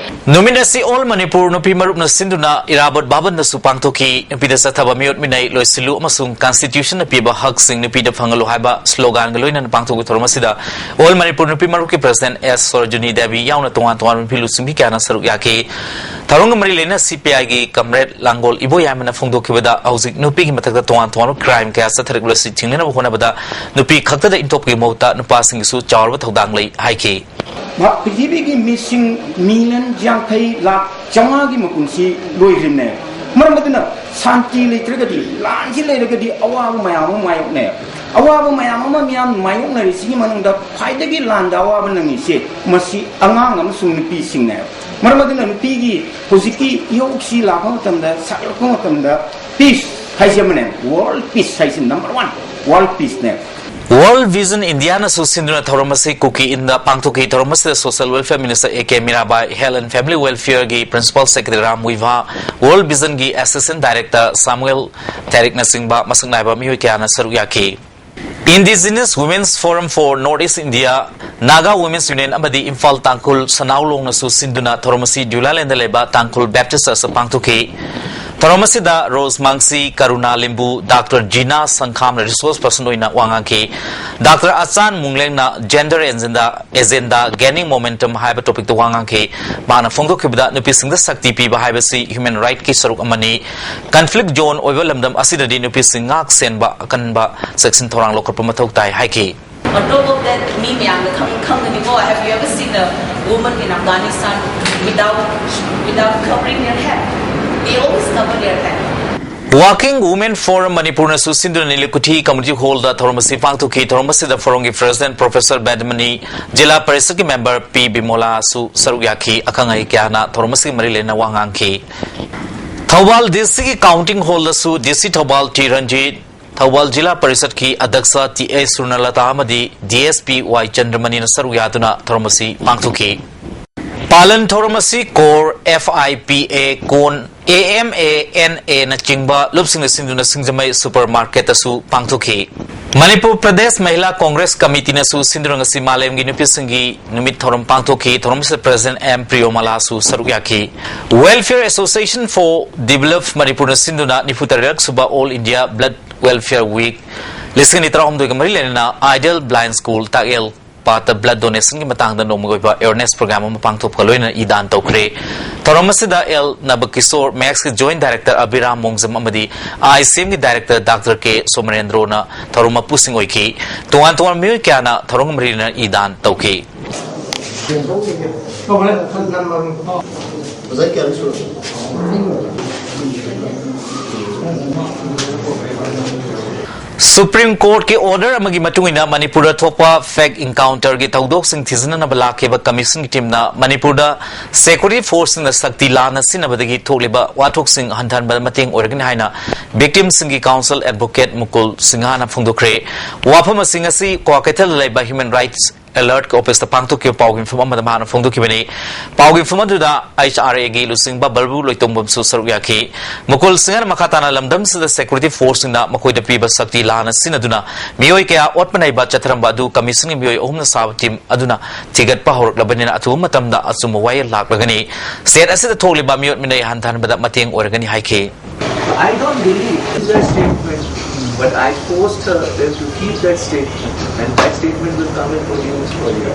ꯅꯨꯃꯤꯠ ꯑꯁꯤ All Manipur ꯅꯨꯄꯤ ꯃꯔꯨꯞꯅ ꯁꯤꯟꯗꯨꯅ ꯏꯔꯥꯕꯣꯠ ꯚꯕꯟꯗꯁꯨ ꯄꯥꯡꯊꯣꯛꯈꯤ꯫ ꯅꯨꯄꯤꯗ ꯆꯠꯊꯕ ꯃꯤꯑꯣꯠ ꯃꯤꯅꯩ ꯂꯣꯏꯁꯤꯜꯂꯨ ꯑꯃꯁꯨꯡ Constitutionꯅ ꯄꯤꯕ ꯍꯛꯁꯤꯡ ꯅꯨꯄꯤꯗ ꯐꯪꯍꯜꯂꯨ ꯍꯥꯏꯕ sloganꯒ ꯂꯣꯏꯅꯅ ꯄꯥꯡꯊꯣꯛꯄ ꯊꯧꯔꯝ ꯑꯁꯤꯗ All Manipur ꯅꯨꯄꯤ ꯃꯔꯨꯞꯀꯤ president S ꯁꯣꯔꯣꯖꯤꯅꯤ ꯗꯦꯕꯤ ꯌꯥꯎꯅ ꯇꯣꯉꯥꯟ ꯇꯣꯉꯥꯟꯕ ꯅꯨꯄꯤ ꯂꯨꯆꯤꯡꯕꯤ ꯀꯌꯥꯅ ꯁꯔꯨꯛ ꯌꯥꯈꯤ꯫ ꯊꯧꯔꯝꯒ ꯃꯔꯤ ꯂꯩꯅ ꯁꯤ ꯄꯤ ꯑꯥꯏꯒꯤ ꯀꯝꯔꯦꯗ ꯂꯥꯡꯒꯣꯜ ꯏꯕꯣꯌꯥꯏꯃꯅ ꯐꯣꯡꯗꯣꯛꯈꯤꯕꯗ, ꯍꯧꯖꯤꯛ ꯅꯨꯄꯤꯒꯤ ꯃꯊꯛꯇ ꯇꯣꯉꯥꯟ ꯇꯣꯉꯥꯟꯕ ꯀ꯭ꯔꯥꯏꯝ ꯀꯌꯥ ꯆꯠꯊꯔꯛꯂꯁꯤ ꯊꯤꯡꯅꯅꯕ ꯍꯣꯠꯅꯕꯗ ꯅꯨꯄꯤ ꯈꯛꯇꯗ ꯏꯟꯊꯣꯛꯄꯒꯤ ꯃꯍꯨꯠꯇ ꯅꯨꯄꯥꯁꯤꯡꯒꯤꯁꯨ ꯆꯥꯎꯔꯕ ꯊꯧꯗꯥꯡ ꯂꯩ ꯍꯥꯏꯈꯤ꯫ ꯄ꯭ꯔꯤꯊꯤꯕꯤꯒꯤ ꯃꯤꯁꯤꯡ ꯃꯤꯂꯤꯌꯟ ꯌꯥꯡꯈꯩ ꯂꯥꯈ ꯆꯥꯝꯃꯉꯥꯒꯤ ꯃꯄꯨꯟꯁꯤ ꯂꯣꯏꯈ꯭ꯔꯤꯕꯅꯦ꯫ ꯃꯔꯝ ꯑꯗꯨꯅ ꯁꯥꯟꯇꯤ ꯂꯩꯇ꯭ꯔꯒꯗꯤ, ꯂꯥꯟꯁꯤ ꯂꯩꯔꯒꯗꯤ ꯑꯋꯥꯕ ꯃꯌꯥꯝ ꯑꯃ ꯃꯥꯌꯣꯛꯅꯩ꯫ ꯑꯋꯥꯕ ꯃꯌꯥꯝ ꯑꯃ ꯃꯤꯌꯥꯝ ꯃꯥꯌꯣꯛꯅꯔꯤꯁꯤꯒꯤ ꯃꯅꯨꯡꯗ ꯈ꯭ꯋꯥꯏꯗꯒꯤ ꯂꯥꯟꯗ ꯑꯋꯥꯕ ꯅꯪꯉꯤꯁꯦ ꯃꯁꯤ ꯑꯉꯥꯡ ꯑꯃꯁꯨꯡ ꯅꯨꯄꯤꯁꯤꯡꯅꯦ꯫ ꯃꯔꯝ ꯑꯗꯨꯅ ꯅꯨꯄꯤꯒꯤ ꯍꯧꯖꯤꯛꯀꯤ ꯏꯍꯧꯁꯤ ꯂꯥꯛꯄ ꯃꯇꯝꯗ, ꯁꯥꯒꯠꯂꯛꯄ ꯃꯇꯝꯗ ꯄꯤꯁ ꯍꯥꯏꯁꯦ ꯑꯃꯅꯦ, ꯋꯥꯔꯜ ꯄꯤꯁ ꯍꯥꯏꯁꯦ ꯅꯝꯕꯔ ꯋꯥꯟ ꯋꯥꯔꯜ ꯄꯤꯁꯅꯦ꯫ World Vision Indiaꯅꯁꯨ ꯁꯤꯟꯗꯨꯅ ꯊꯧꯔꯝ ꯑꯁꯤ ꯀꯨꯀꯤ ꯏꯟꯗ ꯄꯥꯡꯊꯣꯛꯈꯤ꯫ ꯊꯧꯔꯝ ꯑꯁꯤꯗ Social Welfare Minister A K Mirabai, Health and Family Welfareꯒꯤ Principal Secretary Ram ꯋꯤꯚꯥ, World Visionꯒꯤ Assistant Director ꯁꯥꯃꯨꯑꯦꯜ ꯇꯦꯔꯤꯛꯅꯆꯤꯡꯕ ꯃꯁꯛ ꯅꯥꯏꯕ ꯃꯤꯑꯣꯏ ꯀꯌꯥꯅ ꯁꯔꯨꯛ ꯌꯥꯈꯤ꯫ Indigenous Women's Forum for North East India, Naga Women's Union ꯑꯃꯗꯤ ꯏꯝꯐꯥꯜ ꯇꯥꯡꯈꯨꯜ ꯁꯅꯥꯎꯂꯣꯡꯅꯁꯨ ꯁꯤꯟꯗꯨꯅ ꯊꯧꯔꯝ ꯑꯁꯤ ꯗ꯭ꯌꯨꯂꯥꯂꯦꯟꯗ ꯂꯩꯕ ꯇꯥꯡꯈꯨꯜ ꯕꯦꯞꯇꯤꯁ ꯆꯔꯆꯇ ꯄꯥꯡꯊꯣꯛꯈꯤ꯫ ꯊꯧꯔꯝ ꯑꯁꯤꯗ ꯔꯣꯁ ꯃꯥꯡꯁꯤ, ꯀꯔꯨꯅꯥ ꯂꯤꯝꯕꯨ, ꯗꯥꯛꯇꯔ ꯖꯤꯅꯥ ꯁꯪꯈꯥꯝꯅ ꯔꯤꯁꯣꯔꯁ ꯄꯔꯁꯟ ꯑꯣꯏꯅ ꯋꯥ ꯉꯥꯡꯈꯤ꯫ ꯗꯥꯛꯇꯔ ꯑꯆꯥꯟ ꯃꯨꯡꯂꯦꯡꯅ gender agenda, agenda gaining momentum ꯍꯥꯏꯕ ꯇꯣꯄꯤꯛꯇ ꯋꯥ ꯉꯥꯡꯈꯤ꯫ ꯃꯍꯥꯛꯅ ꯐꯣꯡꯗꯣꯛꯈꯤꯕꯗ ꯅꯨꯄꯤꯁꯤꯡꯗ ꯁꯛꯇꯤ ꯄꯤꯕ ꯍꯥꯏꯕꯁꯤ ꯍ꯭ꯌꯨꯃꯦꯟ ꯔꯥꯏꯠꯀꯤ ꯁꯔꯨꯛ ꯑꯃꯅꯤ꯫ ꯀꯟꯐ꯭ꯂꯤꯛ ꯖꯣꯟ ꯑꯣꯏꯕ ꯂꯝꯗꯝ ꯑꯁꯤꯗꯗꯤ ꯅꯨꯄꯤꯁꯤꯡ ꯉꯥꯛ ꯁꯦꯟꯕ ꯑꯀꯟꯕ ꯆꯦꯛꯁꯤꯟ ꯊꯧꯔꯥꯡ ꯂꯧꯈꯠꯄ ꯃꯊꯧ ꯇꯥꯏ ꯍꯥꯏꯈꯤ꯫ On top of that, ꯃꯤ ꯃꯌꯥꯝꯅ ꯈꯪ ꯈꯪꯒꯅꯤꯀꯣ, have you ever seen a woman in Afghanistan without without covering their head? They always cover their head. Working Women Forum ꯃꯅꯤꯄꯨꯔꯅꯁꯨ ꯁꯤꯟꯗꯨꯅ ꯅꯤꯂꯤꯀꯨꯊꯤ Community Hallꯗ ꯊꯧꯔꯝ ꯑꯁꯤ ꯄꯥꯡꯊꯣꯛꯈꯤ꯫ ꯊꯧꯔꯝ ꯑꯁꯤꯗ ꯐꯣꯔꯝꯒꯤ President Professor ꯕꯦꯗꯃꯅꯤ, ꯖꯤꯂꯥ ꯄꯔꯤꯁꯠꯀꯤ ꯃꯦꯝꯕꯔ ꯄꯤ ꯕꯤꯃꯣꯂꯥꯁꯨ ꯁꯔꯨꯛ ꯌꯥꯈꯤ꯫ ꯑꯈꯪ ꯑꯍꯩ ꯀꯌꯥꯅ ꯊꯧꯔꯝ ꯑꯁꯤꯒꯤ ꯃꯔꯤ ꯂꯩꯅꯅ ꯋꯥ ꯉꯥꯡꯈꯤ꯫ ꯊꯧꯕꯥꯜ DCꯒꯤ Counting Hallꯗꯁꯨ DC ꯊꯧꯕꯥꯜ ꯇꯤ ꯔꯟꯖꯤꯠ, ꯊꯧꯕꯥꯜ ꯖꯤꯂꯥ ꯄꯔꯤꯁꯠꯀꯤ ꯑꯗ꯭ꯌꯛꯁ ꯇꯤ ꯑꯦ ꯁꯨꯔꯅꯂꯇꯥ ꯑꯃꯗꯤ DSP ꯋꯥꯏ ꯆꯟꯗ꯭ꯔꯃꯅꯤꯅ ꯁꯔꯨꯛ ꯌꯥꯗꯨꯅ ꯊꯧꯔꯝ ꯑꯁꯤ ꯄꯥꯡꯊꯣꯛꯈꯤ꯫ ꯄꯥꯂꯟ ꯊꯧꯔꯝ ꯑꯁꯤ core, F I P A, ꯀꯣꯟ, A M A N Aꯅꯆꯤꯡꯕ ꯂꯨꯞꯁꯤꯡꯅ ꯁꯤꯟꯗꯨꯅ ꯁꯤꯡꯖꯃꯩ ꯁꯨꯄꯔ ꯃꯥꯔꯀꯦꯠꯇꯁꯨ ꯄꯥꯡꯊꯣꯛꯈꯤ꯫ ꯃꯅꯤꯄꯨꯔ ꯄ꯭ꯔꯗꯦꯁ ꯃꯍꯤꯂꯥ ꯀꯣꯡꯒ꯭ꯔꯦꯁ ꯀꯃꯤꯇꯤꯅꯁꯨ ꯁꯤꯟꯗꯨꯅ ꯉꯁꯤ ꯃꯥꯂꯦꯝꯒꯤ ꯅꯨꯄꯤꯁꯤꯡꯒꯤ ꯅꯨꯃꯤꯠ ꯊꯧꯔꯝ ꯄꯥꯡꯊꯣꯛꯈꯤ꯫ ꯊꯧꯔꯝ ꯑꯁꯤꯗ President M ꯄ꯭ꯔꯤꯌꯣꯃꯂꯥꯁꯨ ꯁꯔꯨꯛ ꯌꯥꯈꯤ꯫ Welfare Association for Develop ꯃꯅꯤꯄꯨꯔꯅ ꯁꯤꯟꯗꯨꯅ ꯅꯤꯐꯨ ꯇꯔꯦꯠ ꯁꯨꯕ All India Blood Welfare Week ꯂꯤꯁꯤꯡ ꯑꯅꯤ ꯇꯔꯥꯍꯨꯝꯗꯣꯏꯒ ꯃꯔꯤ ꯂꯩꯅꯅ Ideal Blind School ꯇꯥꯛꯌꯦꯜ ꯄꯥꯠꯇ blood donation ꯒꯤ ꯃꯇꯥꯡꯗ ꯅꯣꯡꯃꯒꯤ ꯑꯣꯏꯕ awareness program ꯑꯃ ꯄꯥꯡꯊꯣꯛꯄ ꯂꯣꯏꯅꯅ ꯏ ꯗꯥꯟ ꯇꯧꯈ꯭ꯔꯦ꯫ ꯊꯧꯔꯝ ꯑꯁꯤꯗ ꯑꯦꯜ ꯅꯕꯀꯤꯁꯣꯔ, ꯃꯦꯛꯁꯀꯤ joint director ꯑꯕꯤꯔꯥꯝ ꯃꯣꯡꯖꯝ ꯑꯃꯗꯤ ꯑꯥꯏ ꯁꯤ ꯑꯦꯝꯒꯤ director ꯗꯥꯛꯇꯔ ꯀꯦ ꯁꯣꯃꯔꯦꯟꯗ꯭ꯔꯣꯅ ꯊꯧꯔꯝ ꯃꯄꯨꯁꯤꯡ ꯑꯣꯏꯈꯤ꯫ ꯇꯣꯉꯥꯟ ꯇꯣꯉꯥꯟꯕ ꯃꯤꯑꯣꯏ ꯀꯌꯥꯅ ꯊꯧꯔꯝ ꯃꯔꯤꯅ ꯏ ꯗꯥꯟ ꯇꯧꯈꯤ꯫ Supreme Court ꯀꯤ order ꯑꯃꯒꯤ ꯃꯇꯨꯡ ꯏꯟꯅ ꯃꯅꯤꯄꯨꯔꯗ ꯊꯣꯛꯄ fake encounter ꯒꯤ ꯊꯧꯗꯣꯛꯁꯤꯡ ꯊꯤꯖꯤꯟꯅꯅꯕ ꯂꯥꯛꯈꯤꯕ commission ꯒꯤ team ꯅ ꯃꯅꯤꯄꯨꯔꯗ security force ꯁꯤꯡꯅ ꯁꯛꯇꯤ ꯂꯥꯟꯅ ꯁꯤꯖꯤꯟꯅꯕꯗꯒꯤ ꯊꯣꯛꯂꯤꯕ ꯋꯥꯊꯣꯛꯁꯤꯡ ꯍꯟꯊꯍꯟꯕꯗ ꯃꯇꯦꯡ ꯑꯣꯏꯔꯒꯅꯤ ꯍꯥꯏꯅ victim ꯁꯤꯡꯒꯤ counsel advocate ꯃꯨꯀꯨꯜ ꯁꯤꯡꯍꯥꯅ ꯐꯣꯡꯗꯣꯛꯈ꯭ꯔꯦ꯫ ꯋꯥꯐꯝ ꯑꯁꯤ ꯉꯁꯤ ꯀ꯭ꯋꯥꯀꯩꯊꯦꯜꯗ ꯂꯩꯕ Human Rights Alert ꯀꯤ office ꯇ ꯄꯥꯡꯊꯣꯛꯈꯤꯕ ꯄꯥꯎꯒꯤ ꯃꯤꯐꯝ ꯑꯃꯗ ꯃꯍꯥꯛꯅ ꯐꯣꯡꯗꯣꯛꯈꯤꯕꯅꯤ꯫ ꯄꯥꯎꯒꯤ ꯃꯤꯐꯝ ꯑꯗꯨꯗ H R A ꯒꯤ ꯂꯨꯆꯤꯡꯕ ꯕꯜꯕꯨ ꯂꯣꯏꯇꯣꯡꯕꯝꯁꯨ ꯁꯔꯨꯛ ꯌꯥꯈꯤ꯫ ꯃꯨꯀꯨꯜ ꯁꯤꯡꯍꯅ ꯃꯈꯥ ꯇꯥꯅ ꯂꯝꯗꯝꯁꯤꯗ security force ꯁꯤꯡꯅ ꯃꯈꯣꯏꯗ ꯄꯤꯕ ꯁꯛꯇꯤ ꯂꯥꯟꯅ ꯁꯤꯖꯤꯟꯅꯗꯨꯅ ꯃꯤꯑꯣꯏ ꯀꯌꯥ ꯑꯣꯠꯄ ꯅꯩꯕ ꯆꯠꯊꯔꯝꯕ ꯑꯗꯨ commission ꯒꯤ ꯃꯤꯑꯣꯏ ꯑꯍꯨꯝꯅ ꯁꯥꯕ team ꯑꯗꯨꯅ ꯊꯤꯒꯠꯄ ꯍꯧꯔꯛꯂꯕꯅꯤꯅ ꯑꯊꯨꯕ ꯃꯇꯝꯗ ꯑꯆꯨꯝꯕ ꯋꯥꯌꯦꯜ ꯂꯥꯛꯂꯒꯅꯤ꯫ State ꯑꯁꯤꯗ ꯊꯣꯛꯂꯤꯕ ꯃꯤꯑꯣꯠ ꯃꯤꯅꯩ ꯍꯟꯊꯍꯟꯕꯗ ꯃꯇꯦꯡ ꯑꯣꯏꯔꯒꯅꯤ ꯍꯥꯏꯈꯤ꯫ I don't believe it's a statement, but I forced her to keep that statement, and that statement will come in for you for you.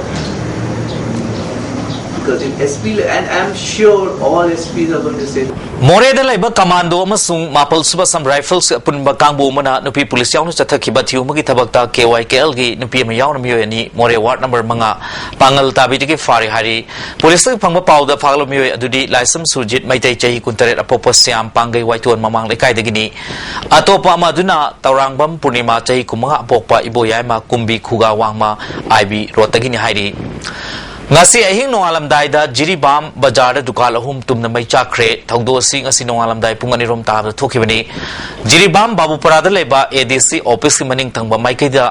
Because if S P, and I'm sure all S Ps are going to say, ꯃꯣꯔꯦꯗ ꯂꯩꯕ commando ꯑꯃꯁꯨꯡ ꯃꯥꯄꯜ ꯁꯨꯕ Assam Rifles ꯑꯄꯨꯟꯕ ꯀꯥꯡꯕꯨ ꯑꯃꯅ ꯅꯨꯄꯤ police ꯌꯥꯎꯅ ꯆꯠꯊꯈꯤꯕ ꯊꯤꯑꯣꯡꯕꯒꯤ ꯊꯕꯛꯇ K Y K L ꯒꯤ ꯅꯨꯄꯤ ꯑꯃ ꯌꯥꯎꯅ ꯃꯤꯑꯣꯏ ꯑꯅꯤ ꯃꯣꯔꯦ ward number ꯃꯉꯥ ꯄꯥꯡꯒꯜ ꯇꯥꯕꯤꯗꯒꯤ ꯐꯥꯔꯦ ꯍꯥꯏꯔꯤ꯫ ꯄꯨꯂꯤꯁꯇꯒꯤ ꯐꯪꯕ ꯄꯥꯎꯗ ꯐꯥꯒꯠꯂꯕ ꯃꯤꯑꯣꯏ ꯑꯗꯨꯗꯤ ꯂꯥꯏꯁ꯭ꯔꯝ ꯁꯨꯔꯖꯤꯠ, ꯃꯩꯇꯩ, ꯆꯍꯤ ꯀꯨꯟꯇꯔꯦꯠ, ꯑꯄꯣꯛꯄ ꯁ꯭ꯌꯥꯝ, ꯄꯥꯡꯒꯩ ꯋꯥꯏꯇꯣꯟ ꯃꯃꯥꯡ ꯂꯩꯀꯥꯏꯗꯒꯤꯅꯤ꯫ ꯑꯇꯣꯞꯄ ꯑꯃ ꯑꯗꯨꯅ ꯇꯧꯔꯥꯡꯕꯝ ꯄꯨꯔꯅꯤꯃꯥ, ꯆꯍꯤ ꯀꯨꯟꯃꯉꯥ, ꯑꯄꯣꯛꯄ ꯏꯕꯣꯌꯥꯏꯃ, ꯀꯨꯝꯕꯤ ꯈꯨꯒꯥ ꯋꯥꯡꯃ, I B road ꯇꯒꯤꯅꯤ ꯍꯥꯏꯔꯤ꯫ ꯉꯁꯤ ꯑꯍꯤꯡ ꯅꯣꯡꯉꯥꯜꯂꯝꯗꯥꯏꯗ ꯖꯤꯔꯤꯕꯥꯝ ꯕꯖꯥꯔꯗ ꯗꯨꯀꯥꯟ ꯑꯍꯨꯝ ꯇꯨꯝꯅ ꯃꯩ ꯆꯥꯛꯈ꯭ꯔꯦ꯫ ꯊꯧꯗꯣꯛ ꯑꯁꯤ ꯉꯁꯤ ꯅꯣꯡꯉꯥꯜꯂꯝꯗꯥꯏ ꯄꯨꯡ ꯑꯅꯤꯔꯣꯝ ꯇꯥꯕꯗ ꯊꯣꯛꯈꯤꯕꯅꯤ꯫ ꯖꯤꯔꯤꯕꯥꯝ ꯕꯥꯕꯨꯄꯔꯥꯗ ꯂꯩꯕ A D C office ꯀꯤ ꯃꯅꯤꯡ ꯊꯪꯕ ꯃꯥꯏꯀꯩꯗ